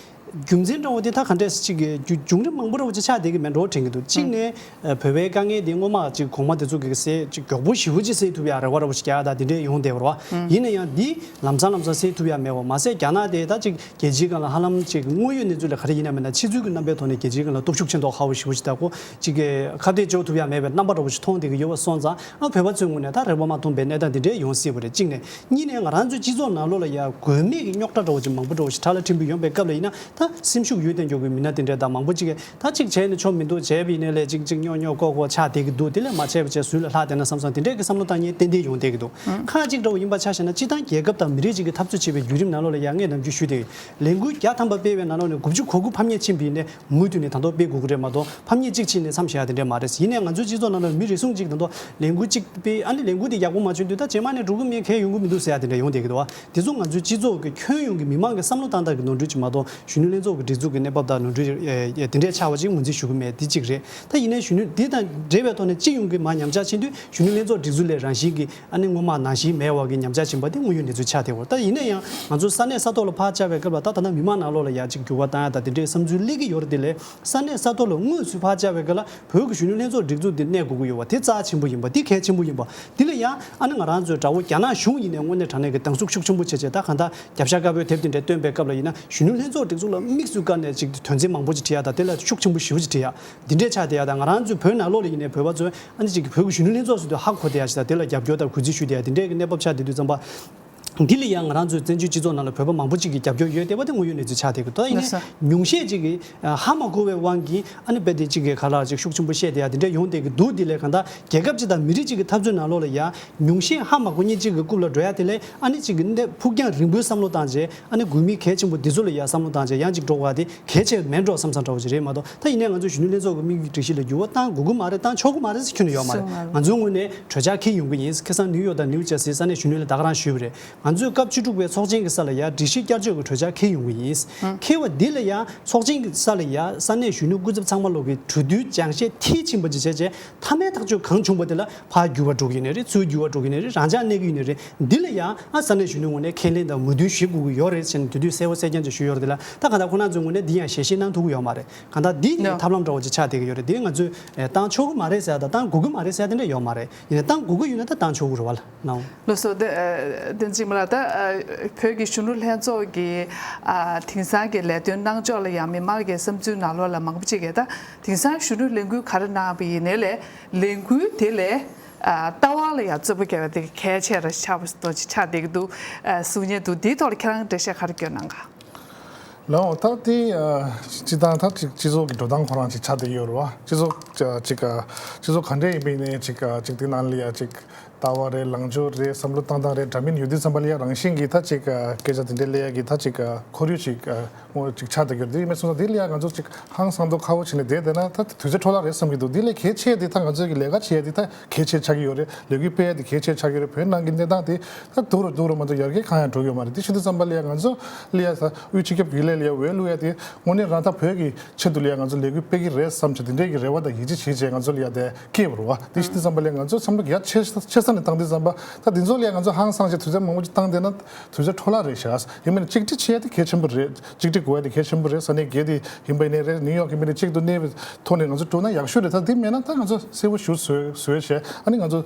རྒྱུ་མཚན་འདྲ་བོ་དེ་ད་ག་འདྲས་ཅིག་གི་རྒྱུ་འབྱུང་རིམ་མང་པོ་འདྲ་བོ་ཅིག་ཆགས་བསྡད་ཀྱི་མེད་འགྲོ་དྲན་གྱི་འདུག་གཅིག་ནས་ཨ་བོད་པའི་དཀའ་ངལ་དེ་སྔོན་མ་ཅིག་གོང་མ་དེ་ཚོ་གི་སེལ་ཅིག་མགྱོགས་པོ་ཞེ་པོ་ཅིག་སེལ་ཐུབ་ཡ་རེ་བ་འདྲ་བོ་ཅིག་རྒྱག་ཡ་ད་དེ་འདྲས་ཡོང་བསྡད་པ་རེད་བ། ཡིན་ན་ཡང་འདི་ལམ་སང་ལམ་སང་སེལ་ཐུབ་ཡ་མེད་པ་མ་ཟད། རྒྱ་ནག་དེ་ད་ཅིག་རྒྱལ་སྤྱིའི་སྒང་ལ་ཧ་ལམ་ཅིག་དངོས་ཡོད་གནས་ཚུལ་ལ་ག་རེ་ཡིན་ན་མིན་ན་ཕྱི་ཚུལ་གྱི་རྣམ་པའི་ཐོག་ནས་རྒྱལ་སྤྱིའི་སྒང་ལ་སྟོབས་ཤུགས་ཆེན་ཐོག་ཧ་པོ་ཞེ་པོ་ཅིག་ད་ཁོ་ཅིག་གི་ཁ་གཏད་གཅོག་ཐུབ་ཡ་མེད་པའི་རྣམ་པ་འདྲ་བོ་ཅིག་མཐོང་བསྡད་ཀྱི་ཡོད་པ་སོང་ཙང་། ཨ་བོད་པ་ཚོའི་ངོས་ནས་ད་རེ་བ་མ་མཐོང་པའི་གནས་སྟངས་འདི་འདྲས་ཡོང་སྲིད་པ་རེད། གཅིག་ནས། གཉིས་ནས་ང་རང་ཚོའི་སྤྱི་ཚོགས་ནང་ལོགས་ལ་ཡ་དགོས་མེད་ཀྱི་རྙོག་དྲ་འདྲ་བོ་ཅིག་མང་པོ་འདྲ་བོ་ཅིག་ཁྲ་ལ་ཕྲན་བུ་ཡོང་པའི་སྐབས་ལ་ཡིན་ན། ད་སེམས་ཤུགས་ཡོད་བསྡད་མགྱོགས་ཀྱི་མི་སྣ་དེ་འདྲས་དང་མང་པོ་ཅིག་གིས་ད་ཅིག་བྱས་ནས་ཆོ་མི་འདུག་བྱས་པ་ཡིན་ནའི་ལས་ཅིག་ཅིག་རྙོག་རྙོག་ལྐོག་ལྐོག་ཆགས་བསྡད་ཀྱི་འདུག་དེ་ལས་མ་བྱས་པ་བྱས་ཟུར་ལ་ལྷག་བསྡད་ན་བསམ་བསམ་དེ་འདྲས་ཀྱི་བསམ་བློ་བཏང་མཁན་ཏན་ཏན་ཡོང་བསྡད་ཀྱི་འདུག་ཁག་ཅིག་འདྲ་བོ་ཡིན་པ་ཆ་བཞག་ན། སྤྱི་བཏང་རྒྱལ་ཁབ་དང་མི་རིགས་ཅིག་གིས་འཐབ་རྩོད་བྱེད་པའི་བརྒྱུད་རིམ་ནང་ལོགས་ལ་ཡ་ངས་ནམ་རྒྱུན་ཞུས་བསྡད་ཡོད། ལས་འགུལ་བརྒྱ་ཐམ་པ་སྤེལ་བའི་ནང་ལོགས་ནས་དགུ་བཅུ་གོ་དགུ་ཕམ་ཉེས་ཕྱིན་པ་ཡིན་ནའི་མུ་མཐུད་ནས་ད་དུང་སྤེལ་དགོས་ཀྱི་རེད་མ་གཏོགས། ཕམ་ཉེས་གཅིག་ཕྱིན་ནས་མཚམས་བཞག་ཡ་དེ་འདྲས་མ་རེད། ཡིན་ནའི་ང་ཚོའི་སྤྱི་ཚོགས་ནང་ལ་མི་རེ་ཟུང་གཅིག་ད་དུང་ལས་འགུལ་གཅིག་སྤེལ། ཨ་ནི་ལས་འགུལ་དེ་ཡག་པོ་མ་བྱུང་དུས་ད་རྗེས་མ་ནས་འགྲོ་གི་མེད། གལ་ཡོང་གི་མི་འདུག་ཟེར་ཡ་དེ་འདྲས་ཡོང་བསྡད་ཀྱི་འདུག་བ། དེ་ཚོ་ང་ཚོའི་སྤྱི་ཚོགས་ཀྱི་ཁྱོན་ཡོངས་ཀྱི་མི་མང་གི་བསམ་བློ་བཏང་སྟངས་ཀྱི་ནོར་འཁྲུལ་ཅིག་མ་གཏོགས། གཞོན་ནུ་ལྷན་ཚོགས་ཀྱི་སྒྲིག་འཛུགས་ཀྱི་གནས་བབ་དང་ནོར་འཁྲུལ་ཨེ་ཨེ་དེ་འདྲས་ཆགས་པ་ཅིག་ངོས་འཛིན་ཞུ་གི་མེད། དེ་གཅིག་རེད། ད་ཡིན་ནའི་གཞོན་ནུ་དེ་དང་འབྲེལ་བའི་ཐོག་ནས་སྤྱི་ཡོངས་ཀྱི་མར་ཉམས་ཆག་ཕྱིན་དུས་གཞོན་ནུ་ལྷན་ཚོགས་སྒྲིག་འཛུགས་ལས་རང་བཞིན་གྱི་ཨ་ནི་སྔོན་མ་ནང་བཞིན་མེད་པ་གི་ཉམས་ཆག་ཕྱིན་པ་དེ་དངོས་ཡོད་གནས་ཚུལ་ཆགས་བསྡད་ཡོད། ད་ཡིན་ན་ཡང་ང་ཚོ་ས་གནས་ས་ཐོག་ལ་ཕར་བཅར་བའི་སྐབས་ལ་ད་ད་ལྟ་མི་མང་ནང་ལོགས་ལ་ཡ་ཅིག་འགྱུར་བ་བཏང་ཡ་ད་དེ་འདྲའི་བསམ་ཚུལ་སླེབས་ཀྱི་ཡོད་རེད། དེ་ལས་ས་གནས་ས་ཐོག་ལ་དངོས་སུ་ཕར་བཅར་བའི་སྐབས་ལ་བོད་ཀྱི་གཞོན་ནུ་ལྷན་ཚོགས་སྒྲིག་འཛུགས་འདི་གནས་དགོས་ཀྱི་ཡོད་པ་དེ་རྩ་ཆེན་པོ་ཡིན་པ། དེ་གལ་ཆེན་པོ་ཡིན་པ། དེ་ལ་ཡང་ཨ་ནི་ང་རང་ཚོའི་དགྲ་བོ་རྒྱ་ནག་གཞུང་ཡིན་ནའི་དངོས་གནས་དྲང་གནས་ཀྱི་སྡང་ཟུག་ཤུགས་ཆེན་པོ་བྱས་བྱས། ད་གང་ལྟར་རྒྱབ་ཤ་དཀར་པོའི་དེབ་དེ་འདྲ་བཏོན་པའི་སྐབས་ལ་ཡིན་ན་གཞོན་ནུ་ལྷན་ཚོགས་སྒྲིག་འཛུགས་ལ་དམིགས་སུ་བཀར་ནས་ཅིག་དོན་ཚན་མང་པོ་ཅིག་བྲིས་ཡ་དང་། དེ་ལ་ཤུགས་ཆེན་པོ་ཞེ་པོ་ཅིག་བྲིས་ཡ་འདི་འདྲས་ཆགས་བསྡད་ཡ་དང་། ང་རང་ཚོའི་བོད་ནང་ལོགས་ལ་ཡིན་ནའི་བོད་པ་ཚོས་ཨ་ནི་ཅིག་བོད་ཀྱི་གཞོན་ནུ་ལྷན་ཚོགས་ཟེར་དུས་ཧ་གོ་བསྡད་ཡ་ཞིག་དང་། དེ་ལ་རྒྱབ་སྐྱོར་དང་གུས་བརྩི་ཞུ་བསྡད་ཡ་འདི་འདྲས་ཀྱི་གནས་བབ་ཆགས་བསྡད་དུས་ཙམ་པ། འདི་ལ་ཡང་ང་རང་ཚོའི་བཙན་བྱོལ་སྤྱི་ཚོགས་ནང་ལ་བོད་པ་མང་པོ་ཅིག་གིས་རྒྱབ་སྐྱོར་ཡོད་བསྡད་པ་དེ་དངོས་ཡོད་གནས་ཚུལ་ཆགས་བསྡད་ཀྱི་འདུག་ད་ཡིན་ནའི་ལགས་སོ། ཉུང་ཤས་ཅིག་གིས་ཨ་ཧ་མ་གོ་བའི་དབང་གིས་ཨ་ནི་རྦད་དེ་ཅིག་གིས་ག་ལ་ཅིག་ཤུགས་ཆེན་པོ་བཤད་བསྡད་ཡ་འདི་འདྲས་ཡོང་བསྡད་ཀྱི་འདུག་དེ་ལས་གང་ལྟར་རྒྱལ་ཁབ་ཅིག་དང་མི་རིགས་ཅིག་གི་འཐབ་རྩོད་ནང་ལོགས་ལ་ཡ་ཉུང་ཤས་ཧ་མ་གོ་མཁན་ཅིག་གི་རྐུབ་ལ་འགྲོ་ཡ་དེ་ལས་ཨ་ནི་ཅིག་གིས་འདི་ཕུགས་རྒྱང་རིང་པོའི་བསམ་བློ་བཏང་བྱས། ཨ་ནི་དགོས་མི་གལ་ཆེན་པོ་འདི་ཚོ་ལ་ཡ་བསམ་བློ་བཏང་བྱས་ཡང་ཅིག་འགྲོ་བ་དེ་གལ་ཆེ་མེད་འགྲོ་བསམ་བསམ་འདྲ་བོ་ཅིག་རེད་མ་གཏོགས། ད་ཡིན་ནའི་ང་ཚོ་གཞོན་ནུ་ལྷན་ཚོགས་ཀྱི་དམིགས་ཡུལ་སྒྲིག་གཞི་ལ་འགྱུར་བ་བཏང་དགོས་ཀྱི་མ་རེད། བཏང་ཆོག་གི་མ་རེད་ཟེར་ཁྱོན་ནས་ཡོད་མ་རེད། ང་ཚོའི་ངོས་ནས་གྲོས་འཆར་འཁྱེར་ཡོང་གི་ཡིན། ཁ་སང་ནིའུ་ཡོག་དང་ནིའུ་ཇར་སིའི་ས་གནས་གཞོན་ནུ་ལ་ད་ག་རང་ཞུས་པ་རེད། ང་ཚོས་སྐབས་བཅུ་དྲུག་པའི་ཚོགས་ཆེན་གྱི་ས་ལ་ཡ་སྒྲིག་གཞི་བསྐྱར་བཅོས་ཀྱི་གྲོས་འཆར་འཁྱེར་ཡོང་གི་ཡིན། འཁྱེར་བ་འདི་ལ་ཡ་ཚོགས་ཆེན་གྱི་ས་ལ་ཡ་ས་གནས་གཞོན་ནུ་སྐུ་ཚབ་ཚང་མ་ལོག་གི་གྲོས་བསྡུར་སྦྱང་བཤད་མཐིལ་ཕྱིན་པ་ཅིག་བྱས་རྗེས་མཐའ་མའི་ཐག་གཅོད་གང་བྱུང་པ་དེ་ལ་ཕར་འགྱུར་བ་འགྲོ་གི་ཡོད་ནའི་རེད། ཚུར་འགྱུར་བ་འགྲོ་གི་ཡོད་ནའི་རེད། རང་འཇགས་གནས་ཀྱི་ཡོད་ནའི་རེད། འདི་ལ་ཡང་ཨ་ས་གནས་གཞོན་ནུའི་ངོས་ནས་ཁས་ལེན་དང་མོས་མཐུན་ཞུ་དགོས་ཀྱི་ཡོད་རེད་ཟེར་ནས་དེ་དུས་གསལ་པོ་གསལ་རྐྱང་ཅིག་ཞུས་ཡོད་རེད། དེ་ལ་ད་གང་ལྟར་ཁོང་རྣམ་ཚོའི་ངོས་ནས་འདི་ཡང་ཞལ་བཞེས་གནང་ཐུབ་ཀྱི་ཡོད་མ་རེད། གང་ལྟར་འདི་ནི་ཡང་ཐབས་ལམ་འདྲ་བོ་ཅིག་ཆགས་བསྡད་ཀྱི་ཡོད་རེད། འདི་ང་ཚོས་ཨེ་བཏང་ཆོག་གི་མ་རེད་ཟེར་ཡ་དང་བཏང་དགོས་ཀྱི་མ་རེད་ཟེར་ཡ་དེ་འདྲ་ཡོད་མ་རེད། ཡིན་ནའི་བཏང་དགོས་ཀྱི་ཡོད་ན་ད་བཏང་ཆོག་གི་རེད་བ་ལ་ནའོ། ལགས་སོ། དེ་དེ་གཅིག་མ་ལ་ད་བོད་ཀྱི་གཞོན་ནུ་ལྷན་ཚོགས་ཀྱི་དེང་སང་གི་ལས་དོན་གནང་ཕྱོགས་ལ་ཡང་མི་མང་གི་བསམ་ཚུལ་ནང་ལོགས་ལ་མང་པོ་ཅིག་གིས་ད་དེང་སང་གཞོན་ནུ་ལས་འགུལ་ག་རེ་གནང་བ་ཡིན་ནའི་ལས་ལས་འགུལ་དེ་ལས་ལྟ་བ་ལ་ཡང་རྩོད་པ་རྒྱག་པ་དེ་གལ་ཆེ་ར་ཆགས་པ་ཅིག་ཆགས་བསྡད་ཀྱི་འདུག་གསུང་མཁན་འདུག་དེའི་ཐོག་ལ་ཁྱེད་རང་འགྲེལ་བཤད་ག་རེ་སྐྱོན་གནང་ག་ལའོ། ད་དེ་སྤྱི་བཏང་ད་ཅིག་སྤྱི་ཚོགས་ཀྱི་འགྲོ་སྟངས་ཁོ་རང་ཅིག་ཆགས་བསྡད་ཡོད་རེད་བ། སྤྱི་ཚོགས་ཅིག་སྤྱི་ཚོགས་ག་འདྲས་ཡིན་པ་ཡིན་ནའི་ཅིག་ཅིག་དེ་ནང་ལ་ཡ་ཅིག་ལྟ་བ་རེད། ལངས་ཕྱོགས་རེད། བསམ་བློ་བཏང་སྟངས་རེད། འདྲ་མིན་ཡོད་དུས་ཙམ་པ་ལ་ཡ་རང་བཞིན་གྱིས་ད་ཅིག་སྐད་ཆ་དེ་འདྲས་སླེབས་ཡ་གི་ད་ཅིག་ཁོར་ཡུག་ཅིག་ཅིག་ཆགས་བསྡད་ཡོད་རེད། དེ་ཡིན་པ་སོང་ཙང་དེ་ལ་ཡ་ང་ཚོ་ཅིག་ཧང་སང་མདོག་ཁ་པོ་བྱས་ནས་བསྡད་བསྡད་ན་ད་དུས་ཚོད་འཕྲོ་བརླག་རེད་བསམ་གྱི་འདུག་དེ་ལས་གལ་ཆེ་དེ་ད་ང་ཚོའི་གི་ལས་ཀ་བྱེད་ཡ་དེ་ད་གལ་ཆེ་ཆགས་ཀྱི་ཡོད་རེད། ལས་འགུལ་སྤེལ་ཡ་དེ་གལ་ཆེ་ཆགས་ཀྱི་ཡོད་རེད། བོད་ནང་གི་གནས་སྟངས་དེ་ད་སྡུག་རུ་སྡུག་རུ་མ་གཏོགས་ཡར་རྒྱས་གང་ཡང་འགྲོ་གི་ཡོད་མ་རེད། དེ་བྱེད་དུས་ཙམ་པ་ལ་ཡ་ང་ཚོ་ལ་ཡ་ས་དབུས་སྤྱི་ཁྱབ་རྒྱུན་ལས་ལ་ཡ་འོས་བླུག་ཡ་དེ་དངོས་གནས་རང་ད་བོད་ཀྱི་ཆེད་དུ་ལ་ཡ་ང་ཚོ་ལས་འགུལ་སྤེལ་གྱི་རེད་བསམ་བྱས་དེ་འདྲས་ཀྱི་རེ་བ་དང་ཡིད་ཆེས་བྱས་བྱས་ང་ཚོ་ལ་ཡ་དེ་སྐྱེས་པ་རེད་བ། དེ་བྱེད་དུས་ཙམ་པ་ལ་ཡ་ང་ཚོ་བསམ་བློ་ཡར་ཆེ་ཆེ་ས་ནས་བཏང་དུས་ཙམ་པ་ད་དེ་ཚོ་ལ་ཡ་ང་ཚོ་ཧང་སང་བྱས་དུས་ཚོད་མང་པོ་ཅིག་བཏང་བསྡད་ན་དུས་ཚོད་འཕྲོ་བརླག་རེད་ཤག་ཡིན་མིན་གཅིག་སྒྲིལ་བྱེད་ཡ་དེ་གལ་ཆེན་པོ་རེད། གཅིག་སྒྲིལ་དགོས་ཡ་དེ་གལ་ཆེན་པོ་རེད། ས་གནས་བརྒྱད་དེ་ཡིན་པ་ཡིན་ནའི་རེད། ནིའུ་ཡོག་ཡིན་པ་ཡིན་ནའི་གཅིག་ཏུ་གནས་པའི་ཐོག་ནས་ང་ཚོ་འགྲོ་ན་ཡག་ཤོས་རེད། ད་དེ་མེད་ན་ད་ང་ཚོ་གསལ་པོ་ཞུ་བཟོས་བཟོས་བྱས་ཨ་ནི་ང་ཚོ་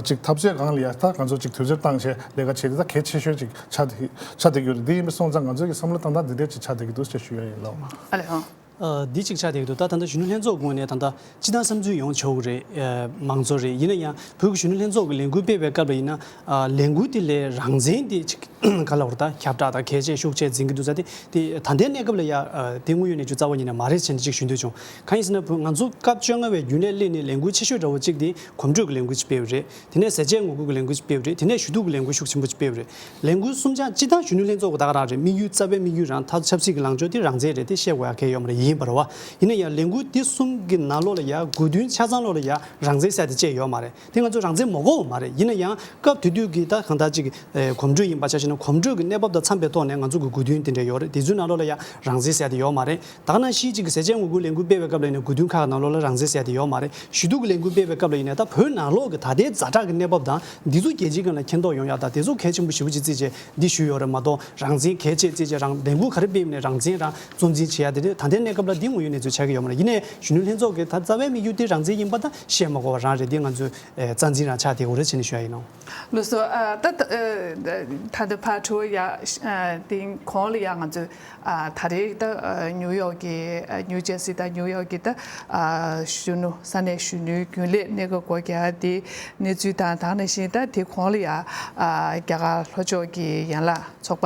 ཅིག་འཐབ་རྩོད་སྒང་ལ་ཡ་ད་ང་ཚོ་ཅིག་དུས་ཚོད་བཏང་བྱས་ལས་ཀ་བྱེད་དེ་ད་གལ་ཆེ་ཤོས་ཅིག་ཆགས་བསྡད་ཆགས་བསྡད་ཀྱི་ཡོད་རེད། དེ་ཡིན་པ་སོང་ཙང་ང་ཚོ་གི་བསམ་བློ་བཏང་སྟངས་འདི་འདྲས་ཅིག་ཆགས་བསྡད་ཀྱི་འདུག་ཅེས་ཞུ་ཡ་ཡིན་ལགས། ཨ་ལེ་ཧང་། ཨ་འདི་གཅིག་ཆགས་བསྡད་ཀྱི་འདུག་ད་ད་ལྟ་གཞོན་ནུ་ལྷན་ཚོགས་ངོས་ནས་ད་ལྟ་སྤྱི་བཏང་བསམ་ཚུལ་ཡོང་ཆོག་གི་རེད། ཨ་མང་གཙོ་རེད། ཡིན་ན་ཡང་བོད་ཀྱི་གཞོན་ནུ་ལྷན་ཚོགས་ཀྱི་ལས་འགུལ་སྤེལ་བའི་སྐབས་ལ་ཡིན་ན་ཨ་ལས་འགུལ་དེ་ལས་རང་བཙན་དེ་ཅིག་ག་ལ་བར་ད་ཁྱབ་བསྒྲགས་དང་གལ་ཆེ་ཤུགས་ཆེ་འཛིན་གྱི་འདུག་ས་དེ་དེ་ད་ལྟའི་གནས་སྐབས་ལ་ཡ་ཨ་དེ་དངོས་ཡོད་གནས་ཚུལ་རྩ་བ་ཉིད་ནས་མ་རེད་ཟེར་ནས་ཅིག་ཞུ་འདོད་བྱུང་། གང་ཡིན་ཟེར་ན་བོད་ང་ཚོ་སྐབས་བཅོ་ལྔ་བའི་རྒྱུན་ལས་སླེབས་ནས་ལས་འགུལ་ཆེ་ཤོས་འདྲ་བོ་གཅིག་དེ་གོམ་བགྲོད་ཀྱི་ལས་འགུལ་ཅིག་སྤེལ་བ་རེད། དེ་ནས་ཟས་བཅད་ངོ་རྒོལ་གྱི་ལས་འགུལ་ཅིག་སྤེལ་བ་རེད། དེ་ནས་ཞུ་གཏུག་གི་ལས་འགུལ་ཤུགས་ཆེན་པོ་ཅིག་སྤེལ་བ་རེད། ལས་འགུལ་གསུམ་ཆ་སྤྱི་བཏང་གཞོན་ནུ་ལྷན་ཚོགས་ཀྱི་ད་ག་རང་རེད། དམིགས་ཡུལ་རྩ་བའི་དམིགས་ཡུལ་རང་ད་ཆབ་སྲིད་ཀྱི་ལངས་ཕྱོགས་དེ་རང་བཙན་རེད། དེ་བཤད་དགོས་ཡ་གལ་ཡོད་མ་རེད། ཡིན་པ་རེད་བ། ཡིན་ན་ཡང་ལས་འགུལ་འདི་གསུམ་གྱི་ནང་ལོགས་ལ་ཡང་དགོས་འདུན་ཆ་ཚང་ལོགས་ལ་ཡང་རང་བཙན་ཟེར་དེ་བཅས་ཡོད་མ་རེད། དེ་ང་ཚོས་རང་བཙན་མ་དགོས་པ་མ་རེད། ཡིན་ན་ཡང་སྐབས་དེ་དུས་ཀྱི་ད་གང་ལྟར་ཅིག་ཨེ་གོམ་བགྲོད་ཡིན་པ་ཆ་བཞག་ན་གོམ་བགྲོད་ཀྱི་གནས་བབ་དང་འཚམས་པའི་ཐོག་ནས་ང་ཚོ་གི་དགོས་འདུན་དེ་འདྲ་ཡོད་རེད། དེ་ཚོའི་ནང་ལོགས་ལ་ཡང་རང་བཙན་ཟེར་དེ་ཡོད་མ་རེད། ད་ག་ནང་བཞིན་ཅིག་གི་ཟས་བཅད་ངོ་རྒོལ་ལས་འགུལ་སྤེལ་བའི་སྐབས་ལ་ཡིན་ན་དགོས་འདུན་ཁག་ནང་ལོགས་ལ་རང་བཙན་ཟེར་དེ་ཡོད་མ་རེད། ཞུ་གཏུག་གི་ལས་འགུལ་སྤེལ་བའི་སྐབས་ལ་ཡིན་ན་ད་བོད་ནང་ལོགས་ཀྱི་ད་ལྟའི་ཛ་དྲག་གི་གནས་བབ་དང་འདི་ཚོ་རྒྱལ་སྤྱིའི་སྒང་ལ་མཁྱེན་རྟོགས་ཡོང་ཡག་དང་དེ་ཚོ་གལ་ཆེན་པོ་ཞེ་པོ་ཅིག་བརྩིས་བྱས་འདི་ཞུས་ཡོད་རེད་མ་གཏོགས་རང་བཙན་གལ་ཆེ་བརྩིས་བྱས་རང་ལས་འགུལ་ག་རེ་སྤེལ་ནས་རང་བཙན་རང་གཙོ་འཛིན་བྱེད་ཡག་དེ་འདྲ་ད་ལྟའི་གནས་སྐབས་ལ་འདི་དངོས་ཡོད་གནས་ཚུལ་ཆགས་ཀྱི་ཡོད་མ་རེད། ཡིན་ནའི་གཞོན་ནུ་ལྷན་ཚོགས་ཀྱི་ད་རྩ་བའི་དམིགས་ཡུལ་དེ་རང་བཙན་ཡིན་པ་ད་བཤད་མ་དགོས་པ་རང་རེད། འདི་ང་ཚོའི་ཨེ་རྩ་འཛིན་རང་ཆགས་བསྡད་ཡོད་རེད་ཟེར་ནས་ཞུ་ཡག་ཡིན་ནོ། ལགས་སོ། ཨ་ད་ད་ཨ་ད་ལྟ་ཕར་འགྲོ་ཡ་ཨ་དེ་གོང་ལ་ཡ་ང་ཚོས་ཨ་ད་རེས་ད་ཨ་ནིའུ་ཡོག་གི་ཨ་ནིའུ་ཇར་སི་དང་ནིའུ་ཡོག་གི་ད་ཨ་གཞོན་ནུ་ས་གནས་གཞོན་ནུའི་རྒྱུན་ལས་གནས་སྐབས་སྒོ་རྒྱག་དེ་གནས་ཚུལ་དང་། ད་ག་ནང་བཞིན་ད་དེ་གོང་ལ་ཡ་ཨ་རྒྱ་གར་ལྷོ་ཕྱོགས་ཀྱི་ཡན་ལག་ཚོགས་པ་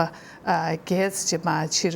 ཨ་བརྒྱད་ཙམ་ཅིག་མར་ཕྱིར་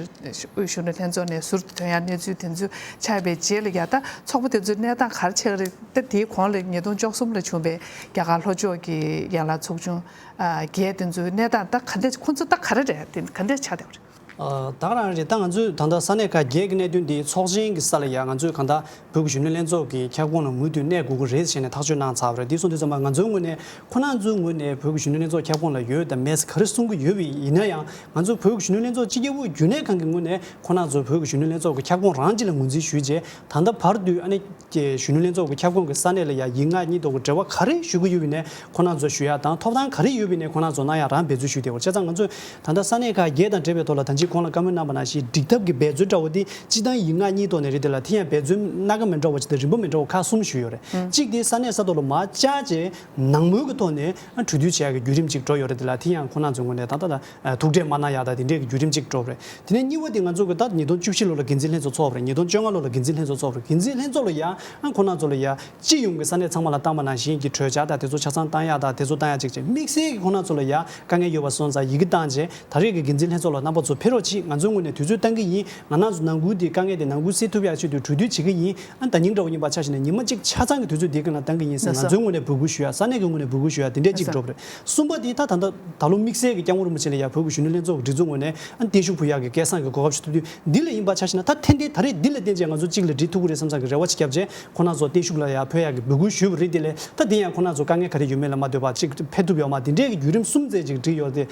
དབུས་གཞོན་ནུ་ལྷན་ཚོགས་ནས་ཟུར་དུ་ཐོན་ཡ་གནས་ཚུལ་དེ་ཚོ་ཆགས་པའི་རྗེས་ལ་ཡ་ད་ཚོགས་པ་དེ་ཚོའི་གནས་སྟངས་ག་རེ་ཆགས་ཀྱི་རེད། ད་དེའི་གོང་ལ་ཉིས་སྟོང་བཅུ་གསུམ་ལ་བྱུང་བའི་རྒྱ་གར་ལྷོ་ཕྱོགས་ཀྱི་ཡན་ལག་ཚོགས་ཆུང་ཨ་བརྒྱད་དེ་ཚོའི་གནས་སྟངས་ད་ག་འདྲ་ཁོང་ཚོ་ད་ག་རེ་རེད། དེ་ག་འདྲ་ཆགས་བསྡད་པ་རེད། ཨ་ད་ག་རང་རེད། ད་ང་ཚོས་ད་ལྟ་ས་གནས་ཁག་བརྒྱད་ཀྱི་གནད་དོན་འདི་ཚོགས་ཆེན་གྱི་ས་ལ་ཡ་ང་ཚོས་གང་ལྟར་བོད་ཀྱི་གཞོན་ནུ་ལྷན་ཚོགས་ཀྱི་ཁྱབ་ཁོངས་ལ་མུ་མཐུད་གནས་དགོས་ཀྱི་རེད་ཟེར་ནས་ཐག་གཅོད་གནང་ཚར་བ་རེད། འདི་སོང་དུས་ཙམ་པ་ང་ཚོའི་ངོས་ནས་ཁོ་རང་ཚོའི་ངོས་ནས་བོད་ཀྱི་གཞོན་ནུ་ལྷན་ཚོགས་ཁྱབ་ཁོངས་ལ་ཡོད་དང་མེད་ག་རེ་གསུང་གི་ཡོད་པ་ཡིན་ན་ཡང་། ང་ཚོ་བོད་ཀྱི་གཞོན་ནུ་ལྷན་ཚོགས་སྤྱི་ཁྱབ་རྒྱུན་ལས་ཁང་གི་ངོས་ནས་ཁོ་རང་ཚོ་བོད་ཀྱི་གཞོན་ནུ་ལྷན་ཚོགས་ཀྱི་ཁྱབ་ཁོངས་རང་སྤྱི་ལ་ངོས་འཛིན་ཞུས་རྗེས་ད་ལྟ་བར་དུ་ཨ་ནི་གཞོན་ནུ་ལྷན་ཚོགས་ཀྱི་ཁྱབ་ཁོངས་ཀྱི་ས་གནས་ལ་ཡ་ཡིག་ངག་གཉིས་ཐོག་གི་འབྲེལ་བ་ག་རེ་ཞུ་གི་ཡོད་པ་ཡིན་ནའི་ཁོ་རང་ཚོ་ཞུ་ཡ་དང་ཐོབ་ཐང་ག་རེ་ཡོད་པ་ཡིན་ནའི་ཁོ་རང་ཚོ་གནང་ཡ་རང་འབད་བརྩོན་ཞུས་བསྡད་ཡོད། བྱས་ཙང་ང་ཚོས་ད་ལྟ་ས་གནས་ཁག་བརྒྱད་དང་འབྲེལ་བའི་ཐོག་ལ་ད་ཅི་གོང་ལ་བཀའ་མོལ་གནང་པ་ནང་བཞིན་སྒྲིག་ཐབས་ཀྱི་འབད་རྩོལ་འདྲ་བོ་དེ་སྤྱི་བཏང་ཡིག་ངག་གཉིས་ཐོག་ནས་རེད། དེ་ལ་དེ་ཡང་འབད་རྩོལ་སྣ་ཁ་མི་འདྲ་བ་ཅིག་དང་རིམ་པ་མི་འདྲ་བ་ཁག་གསུམ་ཞུས་ཡོད་རེད། གཅིག་དེ་ས་གནས་ས་ཐོག་ལ་མར་བཅར་བྱས་ནང་མོལ་གྱི་ཐོག་ནས་གྲོས་བསྡུར་བྱེད་ཡག་གི་བརྒྱུད་རིམ་ཅིག་འགྲོ་ཡོད་རེད། དེ་ལ་དེ་ཡང་ཁོ་རང་ཚོའི་ངོས་ནས་ད་ལྟ་ད་ཐུགས་ཁྲལ་མ་གནང་ཡག་དང་དེ་འདྲའི་གི་བརྒྱུད་རིམ་ཅིག་འགྲོ་བ་རེད། དེ་ནས་གཉིས་པ་དེ་ང་ཚོ་གི་ད་ཉིས་སྟོང་བཅུ་བཞི་ལོ་ལ་འགན་འཛིན་ལྷན་ཚོགས་ཚོགས་པ་རེད། ཉིས་སྟོང་བཅོ་ལྔ་ལོ་ལ་འགན་འཛིན་ལྷན་ཚོགས་ཚོགས་པ་རེད། འགན་འཛིན་ལྷན་ཚོགས་ལ་ཡ་ཨ་ཁོ་རང་ཚོ་ལ་ཡ་སྤྱི་ཡོངས་ཀྱི་ས་གནས་ཚང་མ་ལ་བཏང་བ་ནང་བཞིན་གྱི་གྲོས་འཆར་དང་དེ་ཚོ་ཆ་ཚང་བཏང་ཡག་དང་དེ་ཚོ་བཏང་ཡག་ཅིག་བྱས། དམིགས་བསལ་གྱི་ཁོ་རང་ཚོ་ལ་ཡ་དཀའ་ངལ་ཡོད་པ་སོང་ཙང་ཡི་གེ་བཏང་བྱས་ད་རེས་ཀྱི་འགན་འཛིན་ལྷན་ཚོགས་ལ་རྣམ་པ་ཚོ་ཕེབས་རོགས་གྱིས། ང་ཚོའི་ངོས་ནས་དུས་ཚོད་བཏང་གི་ཡིན། ང་རང་ཚོ་ནང་ཁུལ་དེ་དཀའ་ངལ་དེ་ནང་ཁུལ་སེལ་ཐུབ་ཡག་ཆེད་དུ་གྲོས་བསྡུར་བྱེད་ཀྱི་ཡིན། ཨ་ད་ཉིན་འདྲ་བོ་ཡིན་པ་ཆ་བཞག་ན་ཉི་མ་གཅིག་ཆ་ཚང་གི་དུས་ཚོད་འདིའི་སྒང་ལ་བཏང་གི་ཡིན་ཟེར་ང་ཚོའི་ངོས་ནས་འབོད་སྐུལ་ཞུ་ཡ། ས་གནས་ཀྱི་ངོས་ནས་འབོད་སྐུལ་ཞུ་ཡ་དེ་འདྲས་གཅིག་འགྲོ་བ་རེད། གསུམ་པ་དེ་ད་ད་ལྟ་ད་ལོ་དམིགས་བསལ་གྱི་སྐྱབས་མགོན་རིན་པོ་ཆེ་ལ་ཡ་བོད་ཀྱི་གཞོན་ནུ་ལྷན་ཚོགས་ཀྱི་སྒྲིག་འཛུགས་ངོས་ནས་ཨ་བརྟན་བཞུགས་ཕུལ་ཡག་གི་སྐལ་བཟང་གི་གོ་སྐབས་ཤིག་ཐོབ་དུས་འདི་ལ་ཡིན་པ་ཆ་བཞག་ན་ད་ཐེངས་འདི་ད་རེས་འདི་ལ་བརྟེན་བྱས་ང་ཚོ་གཅིག་ལ་སྒྲིལ་ཐུབ་ཀྱི་རེད་བསམ་བསམ་གྱི་རེ་བ་ཅིག་བརྒྱབ་བྱས་ཁོ་རང་ཚོ་བརྟན་བཞུགས་ལ་ཡ་ཕུལ་ཡག་གི་འབོད་སྐུལ་ཞུས་པ་རེད། དེ་ལས་ད་དེ་ཡང་ཁོ་རང་ཚོ་དཀའ་ངལ་ག་རེ་ཡོད་མེད་ལ་མ་ལྟོས་པར་ཅིག་ཕེབས་ཐུབ་ཡོད་མ་དེ་འདྲས་ཀྱི་བརྒྱུད་རིམ་གསུམ་ཙམ་ཅིག་བསྒྲིགས་ཡོད་དེ།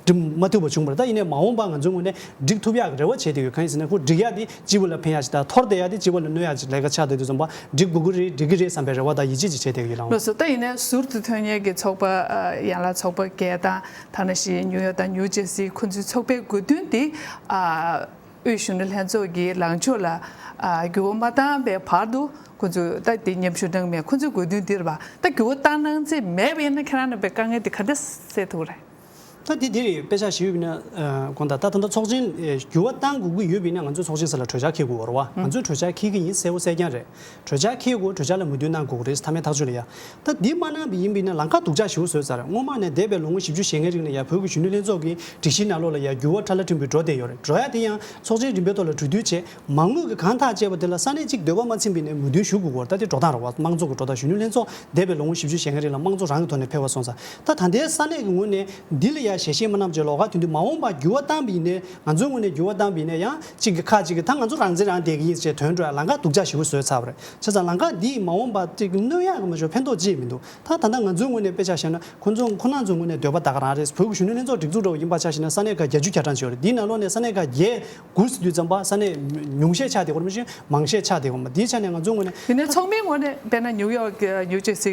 འགྲིག་མ་ཐུབ་པ་བྱུང་བ་རེད། ད་ཡིན་ནའི་མ་འོངས་པ་ང་ཚོའི་ངོས་ནས་འགྲིག་ཐུབ་ཡག་གི་རེ་བ་བྱས་བསྡད་ཡོད། གང་ཡིན་ཟེར་ན་ཁོ་འགྲིག་ཡག་དེ་སྤྱི་བོ་ལ་ཕན་ཡག་ཅིག་དང་འཐོར་བསྡད་ཡག་དེ་སྤྱི་བོ་ལ་གནོད་ཡག་ཅིག་ལས་ཀ་ཆགས་བསྡད་དུས་ཙམ་པ་འགྲིག་དགོས་ཀྱི་རེད། འགྲིག་གི་རེད་བསམ་པའི་རེ་བ་དང་ཡིད་ཆེས་ཅིག་བྱས་བསྡད་ཡོད་ལགས། ལགས་སོ། ད་ཡིན་ནའི་ཟུར་དུ་ཐོན་མཁན་གྱི་ཚོགས་པ་ཨ་ཡན་ལག་ཚོགས་པ་བརྒྱད་དང་ད་ནང་བཞིན་ནིའུ་ཡོག་དང་ནིའུ་ཇར་སི་ཁོ་ཚོའི་ཚོགས་པའི་དགོས་འདུན་དེ་ཨ་དབུས་གཞོན་ནུ་ལྷན་ཚོགས་ཀྱི་ལངས་ཕྱོགས་ལ་ཨ་འགྱུར་བ་མ་བཏང་བའི་བར་དུ་ཁོ་ཚོས་ད་དེ་མཉམ་ཞུགས་གནང་མེད། ཁོ་ཚོའི་དགོས་འདུན་འདི་རེད་པ། ད་འགྱུར་བ་བཏང་གནང་རྩིས་མེད་པ་ཡིན་ན་ཁྱེད་རང་རྣམ་པས་དཀའ་ངལ་དེ་ག་འདྲ་སེལ་ཐུབ་ཀྱི་རེད། ད་དེ་འདི་རེད། དཔེ་ཆ་ཞིག་ཡོད་པ་ཡིན་ན་ཨ་དགོངས་དག་ད་ད་ལྟ་ཚོགས་ཆེན་ཨེ་འགྱུར་བ་བཏང་དགོས་ཀྱི་ཡོད་པ་ཡིན་ན་ང་ཚོས་ཚོགས་ཆེན་ས་ལ་གྲོས་འཆར་འཁྱེར་དགོས་པ་རེད་བ། ང་ཚོས་གྲོས་འཆར་འཁྱེར་གྱི་ཡིན་གསལ་པོ་གསལ་རྐྱང་རེད། གྲོས་འཆར་འཁྱེར་དགོས། གྲོས་འཆར་ལ་མོས་མཐུན་གནང་དགོས་ཀྱི་རེད། མཐའ་མའི་ཐག་གཅོད་ལ་ཡ། ད་འདི་མ་གནང་བ་ཡིན་པ་ཡིན་ན་ལམ་ཁ་སྡུག་ཅག་ཞེ་པོ་བཟོས་ཚར་རེད། སྔོན་མ་ནས་འདས་པའི་ལོ་ངོ་བཞི་བཅུ་ཞེ་ལྔའི་རིང་ལ་ཡ་བོད་ཀྱི་གཞོན་ནུ་ལྷན་ཚོགས་ཀྱི་སྒྲིག་གཞིའི་ནང་ལོགས་ལ་ཡ་འགྱུར་བ་ཁྲ་ལ་ཕྲན་བུ་འགྲོ་བསྡད་ཡོད་རེད། འགྲོ་ཡ་དེ་ཡང་ཚོགས་ཆེན་རིམ་པའི་ཐོག་ལ་གྲོས་བསྡུར་བྱས། མང་མོས་ཀྱིས་གང་ཐག་བཅད་པ་དེ་ལ་ས་གནས་གཅིག་འདོད་པ་མ་ཚིམ་པ་ཡིན་ནའི་མོས་མཐུན་ཞུ་དགོས་ཀྱི་ཡོད་རེད། ད་དེ་འགྲོ་སྟངས་རེད་བ། དམངས་གཙོ་གི་འགྲོ་སྟངས། གཞོན་ནུ་ལྷན་ཚོགས་འདས་པའི་ལོ་ངོ་བཞི་བཅུ་ཞེ་ལྔའི་རིང་ལ་དམངས་གཙོ་རང་གི་ཐོག་ནས་ཕེབས་པ་སོང་ཙང་། ད་ད་ལྟའི་ས་གནས་ཀྱི་ངོས་ནས་འདི་ལ་ཡ་ཞལ་བཞེས་མ་གནང་བ་བྱས་ལོགས་ཀ་དེ་དུས་མ་འོངས་པ་འགྱུར་བ་བཏང་བ་ཡིན་ནའི། ང་ཚོའི་ངོས་ནས་འགྱུར་བ་བཏང་བ་ཡིན་ནའི་ཡང་གཅིག་གིས་ཁག་ཅིག་གིས་ད་ང་ཚོ་རང་བཙན་རང་བསྡད་ཀྱི་ཡིན་ཞེས་དོན་འགྲོ་ཡ་ལམ་ཁ་སྡུག་ཅག་ཞེ་པོ་བཟོས་ཚར་བ་རེད། བྱས་ཙང་ལམ་ཁ་འདིས་མ་འོངས་པ་ཅིག་གནོད་ཡག་གི་མ་གཏོགས་ཕན་ཐོགས་ཅི་ཡང་མི་འདུག་ད་ད་ལྟ་ང་ཚོའི་ངོས་ནས་དཔེ་ཆ་བཞག་ན་ཁོ་ཚོ་ཁོ་རང་ཚོའི་ངོས་ནས་འདོད་པ་ད་ག་རང་རེད། བོད་ཀྱི་གཞོན་ནུ་ལྷན་ཚོགས་སྒྲིག་འཛུགས་འདྲ་བོ་ཡིན་པ་ཆ་བཞག་ན་ས་གནས་ཁག་བརྒྱད་ཅུ་གྱ་གྲངས་ཅིག་ཡོད་རེད། འདིའི་ནང་ལོགས་ནས་ས་གནས་ཁག་བརྒྱད་དགུ་ཟེར་དུས་ཙམ་པ་ས་གནས་ཉུང་ཤས་ཆགས་བསྡད་ཡོད་རེད། མ་གཞི་མང་ཤས་ཆགས་བསྡད་ཡོད་མ་རེད། འདིའི་ཆ་ནས་ང་ཚོའི་ངོས་ནས། ཡིན་ནའི་ཚོགས་མིའི་ངོས་ནས་དཔེར་ན་ནིའུ་ཡོག་གི་ནིའུ་ཇར་སི་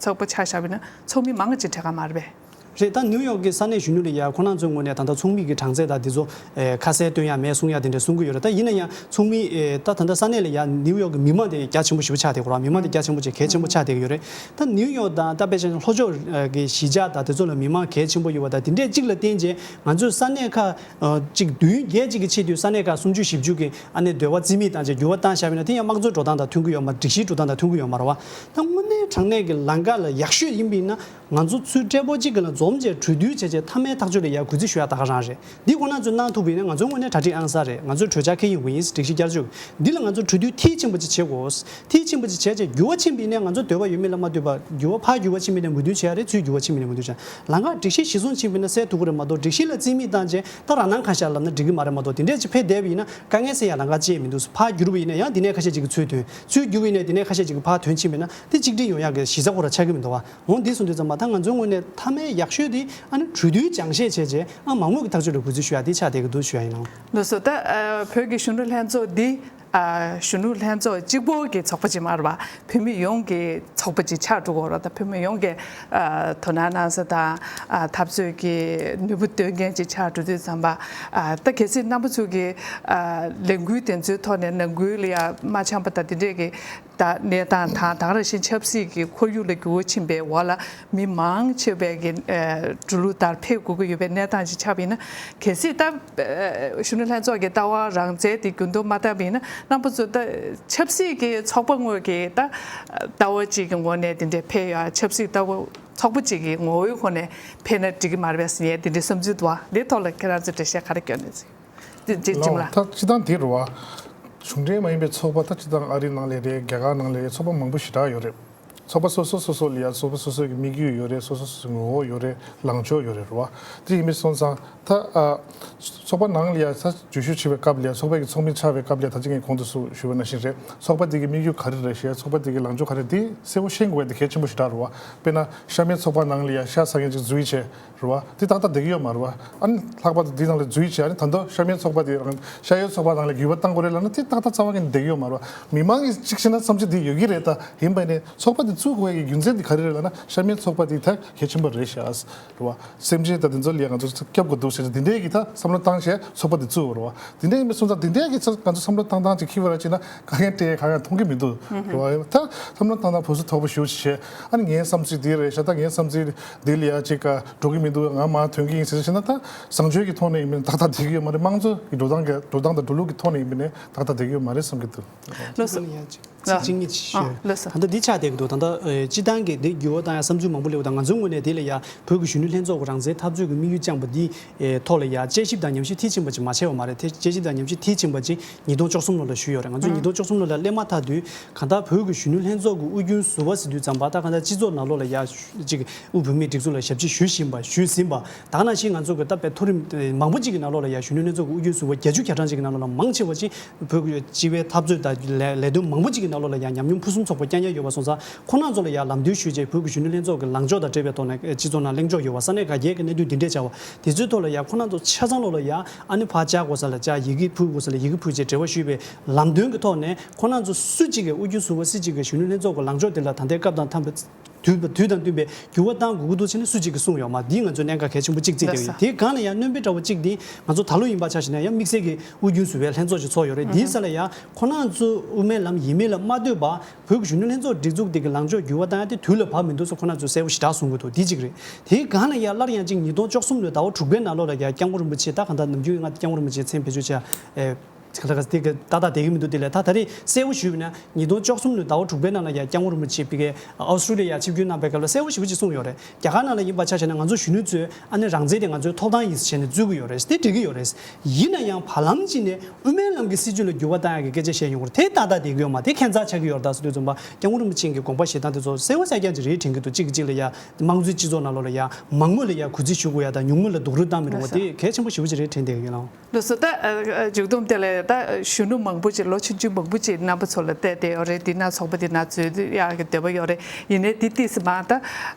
ཚོགས་པ་ཆ་བཞག་པ་ཡིན་ན་ཚོགས་མི་མང་ཆེ་གྲས་ཀ་མ་རེད་པས། རེད། ད་ནིའུ་ཡོག་གི་ས་གནས་གཞོན་ནུ་ལ་ཡ་ཁོ་རང་ཚོའི་ངོས་ནས་ད་ལྟ་ཚོགས་མི་གི་གྲངས་ཚད་དང་དེ་ཚོ་ཨེ་ཁ་གསལ་སྟོན་ཡ་མེད་གསུང་ཡ་དེ་འདྲ་གསུང་གི་ཡོད་རེད། ད་ཡིན་ན་ཡང་ཚོགས་མི་ཨེ་ད་ད་ལྟ་ས་གནས་ལ་ཡ་ནིའུ་ཡོག་གི་མི་མང་དེ་རྒྱ་ཆེན་པོ་ཞེ་པོ་ཆགས་བསྡད་ཡོད་རེད། མི་མང་དེ་རྒྱ་ཆེན་པོ་ཆགས་གལ་ཆེན་པོ་ཆགས་བསྡད་ཡོད་རེད། ད་ནིའུ་ཡོག་དང་ད་དཔེ་བྱས་ན་ལྷོ་ཕྱོགས་ཀྱི་གཞིས་ཆགས་དང་དེ་ཚོ་ལ་མི་མང་གལ་ཆེན་པོ་ཡོད་པ་དང་དེ་འདྲས་གཅིག་ལ་བརྟེན་བྱས་ང་ཚོས་ས་གནས་ཁག་ཨ་གཅིག་དུས་ཡུན་རྒྱས་གཅིག་གི་ཆེད་དུ་ས་གནས་ཁག་སུམ་ཅུ་བཞི་བཅུ་གི་ཨ་ནི་འདོད་པ་རྩིས་མེད་བཏང་བྱས་འགྱུར་བ་བཏང་བཞག་པ་ཡིན་ན་དེ་ཡང་དམངས་གཙོའི་འགྲོ་སྟངས་དང་མཐུན་གྱི་ཡོད་མ་རེད། སྒྲིག་གཞིའི་འགྲོ་སྟངས་དང་མཐུན་གྱི་ཡོད་མ་རེད་བ། ད་དངོས་གནས་དྲང་གནས་ཀྱི་ལམ་ཁ་ལ་ཡག་ཤོས་ཡིན་པ་ཡིན་ན། ང་ཚོ་ཚུར་སྤྲད་པོ་གཅིག་གི་ལ་འཛོམས་བྱས་གྲོས་བསྡུར་བྱས་བྱས་མཐའ་མའི་ཐག་གཅོད་ལ་ཡ་གུས་བརྩི་ཞུ་ཡ་ད་ག་རང་རེད། འདི་ཁོ་ན་ཚོས་གནང་ཐུབ་པ་ཡིན་ན་ང་ཚོའི་ངོས་ནས་གྲ་སྒྲིག་ཨང་གསར་རེད། ང་ཚོས་གྲོས་འཆར་འཁྱེར་ཡོང་གི་ཡིན། སྒྲིག་གཞི་བསྐྱར་བཅོས་འདི་ལ་ང་ཚོ་གྲོས་བསྡུར་མཐིལ་ཕྱིན་པ་ཅིག་བྱེད་དགོས། མཐིལ་ཕྱིན་པ་ཅིག་བྱས་བྱས་འགྱུར་བ་ཕྱིན་པ་ཡིན་ན་ང་ཚོ་འདོད་པ་ཡོད་མེད་ལ་མ་ལྟོས་པར་འགྱུར་བ་ཕར་འགྱུར་བ་ཕྱིན་པ་ཡིན་ན་མོས་མཐུན་བྱེད་ཡ་རེད། ཚུར་འགྱུར་བ་ཕྱིན་པ་ཡིན་ན་མོས་མཐུན་བྱེད་ཡ། ལམ་ཁ་སྒྲིག་གཞི་གཞིར་བཟུང་ཕྱིན་པ་ཡིན་ན་སེལ་ཐུབ་ཀྱི་རེད་མ་གཏོགས་སྒྲིག་གཞི་ལ་རྩིས་མེད་བཏང་བྱས་ད་རང་སྣང་གང་ཤར་ལབ་ན་འགྲིག་གི་མ་རེད་མ་གཏོགས་དེ་འདྲས་ཅིག་ཕེབས་བསྡད་པ་ཡིན་ན་དཀའ་ངལ་སེལ་ཡ་ལམ་ཁ་ཅིག་མི་འདུག་ཕར་བསྒྱུར་བ་ཡིན་ན་ཡང་དེ་ནས་ཁ་ཤས་ཅིག་གིས་ཚུར་ཐོན། ཚུར་བསྒྱུར་བ་ཡིན་ན་དེ་ནས་ཁ་ཤས་ཅིག་གིས་ཕར་ཐོན་ཕྱིན་པ་ཡིན་ན་དེ་གཅིག་སྒྲིལ་ཡོང་ཡག་གི་གཞི་རྩ་ཁོ་རང་ཆགས་ཀྱི་མི་འདུག་བ། འོ་འདི་སོང་དུས་ཙམ་པ་ད་ང་ཚོའི་ངོས་ནས་མཐའ་མའི་ཡག་ཤོས་དེ་ཨ་ནི་གྲོས་བསྡུར་སྦྱང་བཤད་བྱས་རྗེས་ཨ་མང་མོས་ཀྱི་ཐག་གཅོད་ལ་གུས་བརྩི་ཞུ་ཡ་དེ་ཆགས་བསྡད་ཀྱི་འདུག་ཞུ་ཡ་ཡིན་ནོ། ལགས་སོ། ད་ཨ་བོད་ཀྱི་གཞོན་ནུ་ལྷན་ཚོགས་འདི་ཨ་གཞོན་ནུ་ལྷན་ཚོགས་གཅིག་པོ་གི་ཚོགས་པ་ཅིག་མ་རེད་པ། བོད་མི་ཡོངས་ཀྱི་ཚོགས་པ་ཅིག་ཆགས་འགྲོ་གི་ཡོད་རེད། ད་བོད་མི་ཡོངས་ཀྱི་ཨ་དོ་སྣང་གནང་ས་དང་ཨ་འཐབ་རྩོད་ཀྱི་ནུས་པ་འདོན་མཁན་ཅིག་ཆགས་འགྲོ་དུས་ཙམ་པ་ཨ་ད་གལ་སྲིད་རྣམ་པ་ཚོ་གི་ཨ་ལས་འགུལ་དེ་ཚོའི་ཐོག་ནས་ནང་ཁུལ་ལ་ཡ་མ་འཆམ་པ་དང་དེ་འདྲས་ཀྱི་ད་གནས་སྟངས་དང་ད་ག་ནང་བཞིན་ཆབ་སྲིད་ཀྱི་ཁོར་ཡུག་ལ་འགྱུར་བ་ཕྱིན་པའི་འོག་ལ་མི་མང་ཆེ་བས་ཀྱི་ཨ་འགྲོ་ལུགས་ལྟར་ཕེབས་དགོས་ཀྱི་ཡོད་པའི་གནས་སྟངས་ཅིག་ཆགས་པ་ཡིན་ན། གལ་སྲིད་ད་ཨ་གཞོན་ནུ་ལྷན་ཚོགས་ཀྱི་ལྟ་བ་རང་བཙན་དེ་འགྱུར་ལྡོག་མ་བཏང་བ་ཡིན་ན་རྣམ་པ་ཚོ་ད་ཆབ་སྲིད་ཀྱི་ཚོགས་པ་དངོས་ཀྱི་ད་ལྟ་བ་གཅིག་གི་ངོས་ནས་དེ་འདྲའི་ཕེབས་ཡ། ཆབ་སྲིད་ལྟ་བ་ཚོགས་པ་གཅིག་གི་ངོ་བོའི་ཐོག་ནས་ཕེབས་ན་འགྲིག་གི་མ་རེད་པས་ཟེར་ཡས་དེ་འདྲའི་བསམ་ཚུལ་འདུག་བ། འདིའི་ཐོག་ལ་ཁྱེད་རང་ཚོས་འགྲེལ་བཤད་ག་རེ་བསྐྱོན་ནས་ཟེར། དེ་གཅིག་གཅིག་ལ། ད་སྤྱི་བཏང་དེ་རུ་བ། གཞུང་འབྲེལ་མ་ཡིན་པའི་ཚོགས་པ་ད་སྤྱི་བཏང་ཨ་རི་ནང་ལས་རེད། རྒྱ་གར་ནང་ལས་རེད། ཚོགས་པ་མང་པོ་ཞེ་དྲག་ཡོད་རེད། ཚོགས་པ་སོ་སོ་སོ་སོ་ལ་ཡ་ཚོགས་པ་སོ་སོ་གི་དམིགས་ཡུལ་ཡོད་རེད། སོ་སོ་སོ་སོའི་ངོ་བོ་ཡོད་རེད། ལངས་ཕྱོགས་ཡོད་རེད་རུ་བ། དེ་ཡིན་པའི་སོང་ཙང་ད་ཨ་ཚོགས་པ་ནང་ལ་ཡ་ད་འཛུལ་ཞུགས་བྱེད་པའི་སྐབས་ལ་ཡ་ཚོགས་པའི་གི་ཚོགས་མི་ཆགས་པའི་སྐབས་ལ་ཡ་ད་ཅི་ངས་གོང་དུ་སུ་ཞུས་པ་ནང་བཞིན་རེད། ཚོགས་པ་དེ་གི་དམིགས་ཡུལ་ག་རེ་རེད་ཤག་ཚོགས་པ་དེ་གི་ལངས་ཕྱོགས་ག་རེ་རེད། དེ་གསལ་པོ་ཤེས་དགོས་པ་དེ་གལ་ཆེན་པོ་ཞེ་དྲག་རུ་བ། དཔེར་ན་ཤ་མེད་ཚོགས་པ་ནང་ལ་ཡ་ཤ་ཟ་མཁན་ཅིག་འཛུལ་བྱས། རེད་བ། དེ་ཏག་ཏག་བསྡད་ཀྱི་ཡོད་མ་རེད་བ། ཨ་ནི་ལྷག་པར་དུ་འདི་ནང་ལ་འཛུལ་བྱས། ཨ་ནི་ད་དུང་ཤ་མེད་ཚོགས་པ་དེ་རང་ཤ་ཡོད་ཚོགས་པ་ནང་ལ་འགྱུར་བ་གཏང་དགོས་རེད་ལབ་ན་དེ་ཏག་ཏག་རྩ་བ་ཉིད་ནས་བསྡད་ཀྱི་ཡོད་མ་རེད་བ། མི་མང་གིས་གཅིག་བྱས་ན་བསམ་ཚུལ་དེ་ཡོད་ཀྱི་རེད། ད་ཡིན་པ་ནི་ཚོགས་པ་དེ་བཙུགས་དགོས་ཡ་གི་རྒྱུ་མཚན་དེ་ག་རེ་རེད་ལབ་ན་ཤ་མེད་ཚོགས་པ་དེ་ད་གལ་ཆེན་པོ་རེད་ཤག་རེད་བ། སེམས་ཅན་དང་དེ་ཚོ་ལ་ཡ་ང་ཚོ་སྐྱབས་དགོས་འདུག་ཟེར་ནས་དེ་འདྲའི་གི་ད་བསམ་བློ་བཏང་བྱས་ཚོགས་པ་དེ་བཙུགས་པ་རེད་བ། དེ་འདྲ་ཡིན་པའི་སོང་ཙང་དེ་འདྲའི་གི་ཚོ་ང་ཚོ་བསམ་བློ་བཏང་སྟངས་ཅིག་འཁྱེར་བ་ར་བྱས་ན་དཀའ་ངལ་སྤྲད་གང་ཡང་མཐོང་གི་མི་འདུག་རེད་བ། ད་བསམ་བློ་བཏང་སྟངས་ཕོ་སུ་དོག་པོ་ཞེ་པོ་ཅིག་བྱས། ཨ་ནི་ངའི་བསམ་ཚུལ་འདི་རེད་ཤག་ད་ངའི་བསམ་ཚུལ་འདི་ལ་ཡ་ཅིག་འགྲོ་གི་མི་འདུག་ང་མར་ཐོན་གི་ཡིན་ཟེར་བྱས་ན་ད་བཟང་སྤྱོད་ཀྱི་ཐོག་ནས་ཡིན་མིན་ཏག་ཏག་བསྡད་ཀྱི་ཡོད་མ་རེད། དམངས་གཙོ་གི་འགྲོ་སྟངས་ཀྱི་འགྲོ་སྟངས་དང་འགྲོ་ལུགས་ཀྱི་ཐོག་ནས་ཡིན་མིན་ནས་ཏག་ཏག་བསྡད་ཀྱི་ཡོད་མ་རེད་བསམ་གྱི་འདུག་ལགས་སོ། ཅིག་ཡང་ཅིག་ཨ་གཅིག་གཉིས་ཅིག་ལགས་སོ། ད་ལྟ་འདི་ཆགས་བསྡད་ཀྱི་འདུག་ད་ལྟ་ཨེ་སྤྱི་བཏང་གི་འདི་འགྱུར་བ་བཏང་ཡ་བསམ་ཚུལ་མང་པོ་སླེབས་ད་ང་ཚོའི་ངོས་ནས་དེ་ལ་ཡ་བོད་ཀྱི་གཞོན་ནུ་ལྷན་ཚོགས་ཀྱི་རང་བཙན་འཐབ་རྩོད་ཀྱི་དམིགས་ཡུལ་བཅངས་པ་འདི་ཨེ་ཐོག་ལ་ཡ་དཔྱད་ཞིབ་དང་ཉམས་ཞིབ་མཐིལ་ཕྱིན་པ་ཅིག་མ་བྱས་པ་མ་རེད། དེ་དཔྱད་ཞིབ་དང་ཉམས་ཞིབ་མཐིལ་ཕྱིན་པ་ཅིག་ཉིས་སྟོང་བཅུ་གསུམ་ལོ་ལ་ཞུས་ཡོད་རེད། ང་ཚོས་ཨ་ཉིས་སྟོང་བཅུ་གསུམ་ལོ་ལ་སླེབས་མ་ཐག་དུས་གང་ལྟར་བོད་ཀྱི་གཞོན་ནུ་ལྷན་ཚོགས་ཀྱི་དབུས་རྒྱུན་ཟུར་པ་ཟེར་དུས་ཙམ་པ་ད་གང་ལྟར་སྤྱི་ཚོགས་ནང་ལོགས་ལ་ཡ་ཅིག་དབུས་བོད་མིའི་སྒྲིག་འཛུགས་ལ་ཞབས་ཕྱི་ཞུ་བཞིན་པ་ཞུས་ཟིན་པ་ད་ག་ནང་བཞིན་ང་ཚོ་གི་ད་དཔེ་མཐོ་རིམ་མང་པོ་ཅིག་གི་ནང་ལོགས་ལ་ཡ་གཞོན་ནུ་ལྷན་ཚོགས་ཀྱི་དབུས་རྒྱུན་ཟུར་པ་བརྒྱད་ཅུ་གྱ་གྲངས་ཅིག་གི་ནང་ལོགས་ལ་མང་ཆེ་བ་ཅིག་བོད་ཀྱི་སྤྱི་པའི་འཐབ་རྩོད་དང་ལས་ལས་དོན་མང་པོ་ཅིག་གི་ནང་ལོགས་ལ་ཡང་ཉམས་མྱོང་ཕུན་སུམ་ཚོགས་པ་བསྐྱངས་ཡ་ཡོད་པ་སོང་ཙང་ཁོང་རྣམ་ཚོ་ལ་ཡང་ལམ་སྟོན་ཞུས་རྗེས་བོད་ཀྱི་གཞོན་ནུ་ལྷན་ཚོགས་ཀྱི་ལངས་ཕྱོགས་དང་འབྲེལ་བའི་ཐོག་ནས་སྤྱི་ཚོགས་ནང་གླེང་ཕྱོགས་ཡོད་པ་ས་གནས་ཁག་བརྒྱད་ཀྱི་གནད་དོན་འདི་འདྲས་བྱ་བ་དེ་ཚོའི་ཐོག་ལ་ཡང་ཁོང་རྣམ་ཚོ་ཆ་ཚང་ལོགས་ལ་ཡང་ཨ་ནི་ཕར་བཅར་དགོས་ས་ལ་བཅར། ཡི་གེ་ཕུལ་དགོས་ས་ལ་ཡི་གེ་ཕུལ་རྗེས་འབྲེལ་བ་ཞུས་པའི་ལམ་སྟོན་གྱི་ཐོག་ནས་ཁོང་རྣམ་ཚོ་སུ་གཅིག་གིས་དབུས་རྒྱུན་ཟུར་པ་སུ་གཅིག་གིས་གཞོན་ནུ་ལྷན་ཚོགས་ཀྱི་ལངས་ཕྱོགས་དེ་ལ་ད་ལྟའི་སྐབས་དང་འཚམས་པའི་དུས་དུས་དང་བསྟུན་པའི་འགྱུར་བ་གཏང་དགོས་ཀྱི་འདུག་ཟེར་ནས་སུ་གཅིག་གིས་གསུངས་ཡོད་མ་འདིས་ང་ཚོའི་གནད་འགག་གལ་ཆེན་པོ་གཅིག་བརྩིས་ཡོད། དེའི་སྒང་ལ་ཡང་སྣོན་པ་འདྲ་བོ་གཅིག་འདི་ང་ཚོ་ད་ལོ་ཡིན་པ་ཆ་བཞག་ན་ཡང་དམིགས་བསལ་གྱི་དབུས་རྒྱུན་ཟུར་པའི་ལྷན་ཚོགས་ཤིག་ཚོགས་ཡོད་རེད། འདིའི་ས་ལ་ཡང་ཁོང་རྣམ་ཚོ་དབུ་མའི་ལམ་ཡིན་མིན་ལ་མ་ལྟོས་པར་བོད་ཀྱི་གཞོན་ནུ་ལྷན་ཚོགས་སྒྲིག་འཛུགས་དེ་གི་ལངས་ཕྱོགས་འགྱུར་བ་གཏང་ཡ་དེ་དུས་ལ་བབ་མི་འདུག་ཟེར་ཁོང་རྣམ་ཚོས་གསལ་པོ་ཞེ་དྲག་གསུང་གི་འདུག་འདི་གཅིག་རེད། དེའི་སྒང་ལ་ཡང་སླར་ཡང་གཅིག་ཉིས་སྟོང་བཅུ་གསུམ་ལོའི་ཟླ་བ་དྲུག་པའི་ནང་ལོགས་ལ་ཡང་སྐྱབས་མགོན་རིན་པོ་ཆེ་ད་གང་ལྟར་ནམ་རྒྱུན་ང་སྐྱབས་མགོན་རིན་པོ་ཆེའི་མཚན་བེད་སྤྱོད་བྱས་ཨེ། ཁ་ལག་དེ་གི་ཏག་ཏག་བསྡད་ཀྱི་མི་འདུག་དེ་ལས་ད་ད་རེས་གསལ་པོ་ཞུས་པ་ན་ཉིས་སྟོང་བཅུ་གསུམ་ལོའི་ཟླ་བ་དྲུག་པའི་ནང་ལ་ཡང་སྐྱབས་མགོན་རིན་པོ་ཆེ་ཕ་གིའི་ཨོ་སི་ཀྲོ་ལི་ཡར་ཆིབས་བསྒྱུར་གནང་པའི་སྐབས་ལ་གསལ་པོ་ཞེ་པོ་ཅིག་གསུངས་ཡོད་རེད། རྒྱ་གར་ནང་ལ་ཡིན་པ་ཆ་བཞག་ན་ང་ཚོ་གཞོན་ནུ་ཚོས་ཨ་ནི་རང་བཙན་དེ་ང་ཚོའི་ཐོབ་ཐང་ཡིན་ཟེར་བྱས་ནས་རྩོད་ཀྱི་ཡོད་རེད། དེ་འགྲིག་གི་ཡོད་རེད། ཡིན་ན་ཡང་བར་ལམ་ཅིག་ནས་དབུ་མའི་ལམ་གྱི་སྲིད་བྱུས་ལ་འགྱུར་བ་གཏང་ཡག་གི་སྐད་ཆ་བཤད་ཡོང་གི་རེད། དེ་ཏག་ཏག་བསྡད་ཀྱི་ཡོད་མ་རེད། དེ་ཁྱད་མཚར་ཆགས་ཀྱི་ཡོད་རེད། ད་ཟེར་དུས་ཙམ་པ་སྐྱབས་མགོན་རིན་པོ་ཆེ་གི་དགོངས་པ་བཞེས་སྟངས་དེ་ཚོ་གསལ་པོ་གསལ་རྐྱང་ཅིག་རེད་དྲན་གྱི་འདུག་གཅིག་གིས་གཅིག་ལ་ཡ་དམངས་གཙོའི་སྤྱི་ཚོགས་ནང་ལོགས་ལ་ཡ་མང་མོས་ལ་ཡ་གུས་བརྩི་ཞུ་དགོས་ཡ་དང་ཉུང་མོས་ལ་སྡུག་རུས་བཏང་མི་རུང་བ་དེ་གལ་ཆེན་པོ་ཞེ་པོ་ཅིག་རེད་དྲན་བསྡད་ཀྱི་ཡོད་ལགས། ལགས་སོ། ད་ཨ་ཨ་མཇུག་བསྡོམས་དེ་ལ་ད་གཞོན་ནུ་མང་པོ་ཅིག་ལོ་ཆུང་ཆུང་མང་པོ་ཅིག་རྣམ་པ་ཚོ་ལ་བལྟས་བསྡད་ཡོད་རེད། འདི་ན་ཚོགས་པ་འདི་ན་འཛུལ་ཡག་གི་འདོད་པ་ཡོད་རེད། ཡིན་ནའི་འདི་ཏོག་ཙམ་མར་ད་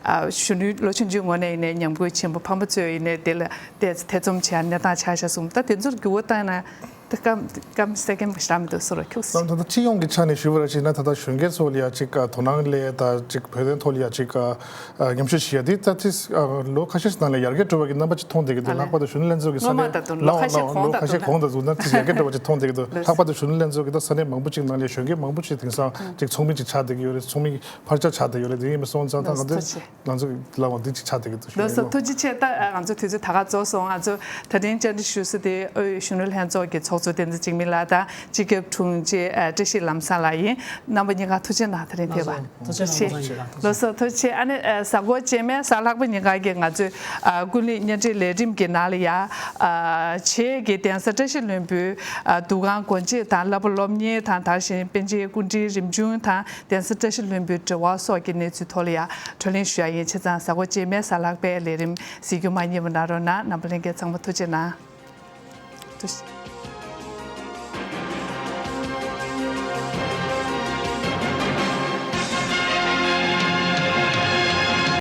ཨ་གཞོན་ནུ་ལོ་ཆུང་ཆུང་ངོས་ནས་ཡིན་ནའི་ཉམས་རྒུད་ཕྱིན་པ་ཕ་མ་ཚོས་ཡིན་ནའི་འདི་ལ་ཏོག་ཙམ་ཐེ་ཚོམ་བྱེད་ཡ་གནས་སྟངས་ཆགས་ཤག་གསུངས། ད་དེ་ཚོར་འགྱུར་བ་བཏང་ན་ད་སྐམ་སྐམ་སེ་སྐམ་ཞེ་དྲག་མི་འདུག་བཟོ་འདྲ་ཁྱུག་ཙམ། ད་ད་སྤྱི་ཡོངས་ཀྱི་ཆ་ནས་ཞུ་བ་ར་བྱས་ན་ད་ལྟ་གཞོན་སྐྱེས་ཚོ་ལ་ཡ་ཅིག་དོ་སྣང་སླེབས་ད་ཅིག་བོད་དོན་ཐོག་ལ་ཡ་ཅིག་ཨ་ཉམས་ཞིབ་བྱེད་ཡ་དེ་ད་ཏིས་ཨ་ལོ་ཁ་ཤས་ཤིག་ནང་ལ་ཡར་རྒྱས་འགྲོ་བ་གི་རྣམ་པ་ཅིག་མཐོང་བསྡད་ཀྱི་འདུག་ཨ་ལེ། ལྷག་པར་དུ་གཞོན་ནུ་ལྷན་ཚོགས་ཀྱི་ས་སྔོན་མ་གནས་ད་དུང་ལོ་ལའོ་ཁ་ཤས་ལའོ་གོང་ལོ་ད་ཁ་ཤས་གོང་དུ་འཛུགས་ན་ཏིས་ཡར་རྒྱས་འགྲོ་བ་ཅིག་མཐོང་བསྡད་ཀྱི་འདུག་ལགས། ལྷག་པར་དུ་གཞོན་ནུ་ལྷན་ཚོགས་ཀྱི་ད་ས་གནས་མང་པོ་ཅིག་ནང་ལ་གཞོན་སྐྱེས་མང་པོ་ཅིག་དེང་སང་ཅིག་ཚོགས་མི་ཅིག་ཆགས་བསྡད་ཀྱི་ཡོད་རེད། ཚོགས་མི་ཕལ་ཆེར་ཆགས་བསྡད་ཡོད་རེད། དེ་ཡིན་པ་སོང་ཙང་ད་ང་ཚོས་ང་ཚོ་ལའོ་འདི་ཅིག་ཆགས་བསྡད་ཀྱི་འདུག་ལགས་སོ། ཞུ་ཡ་ཡིན། ཐུགས་རྗེ་ཆེ། ད་ང་ཚོ་དུས་ཚོད་ད་ག་རྫོགས་སོང་། ང་ཚོ་ད་ཐེངས་བཅར་འདྲི་ཞུ་ས་དེ་ཨུ་ཡོན་གཞོན་ནུ་ལྷན་ཚོགས་ཀྱི་ཚོགས་ ཚོ་བསྟན་འཛིན་འཇིགས་མེད་ལགས་དང་སྤྱི་ཁྱབ་དྲུང་ཆེ་ཨ་བཀྲ་ཤིས་ལམ་བཟང་ལགས་ཡིན། རྣམ་པ་གཉིས་ཀ་ཐུགས་རྗེ་གནང་། དེ་རིང་ཕེབས་པ་ཐུགས་རྗེ་གནང་། ལགས་སོ། ཐུགས་རྗེ་ཆེ། ཨ་ནི་ཨ་གཟའ་འཁོར་རྗེས་མའི་གཟའ་ལྷག་པ་ཉིན་ཀ་གི་ང་ཚོའི་ཨ་ཀུན་གླེང་བརྙན་འཕྲིན་ལས་རིམ་གྱི་ནང་ལ་ཡ་ཨ་བྱེས་ཀྱི་གདན་ས་བཀྲ་ཤིས་ལྷུན་པོའི་ཨ་འདུ་ཁང་སྒོ་འབྱེད་དང་བསླབ་པ་སློབ་གཉེར་དང་དེ་བཞིན་པཎ་ཆེན་སྐུ་ཕྲེང་རིམ་བྱོན་དང་གདན་ས་བཀྲ་ཤིས་ལྷུན་པོའི་འབྲེལ་བ་སོགས་ཀྱི་གནས་ཚུལ་ཐོག་ལ་ཡ་བགྲོ་གླེང་ཞུ་ཡ་ཡིན། བྱས་ཙང་གཟའ་འཁོར་རྗེས་མའི་གཟའ་ལྷག་པའི་ལས་རིམ་གཟིགས་རྒྱུ་མ་བསྙེལ་བ་གནང་རོགས་གནང་། རྣམ་པ་ལྷན་རྒྱས་ཚང་མ་ཐུགས་རྗེ་གནང་། ཐུགས་རྗེ་ཆེ།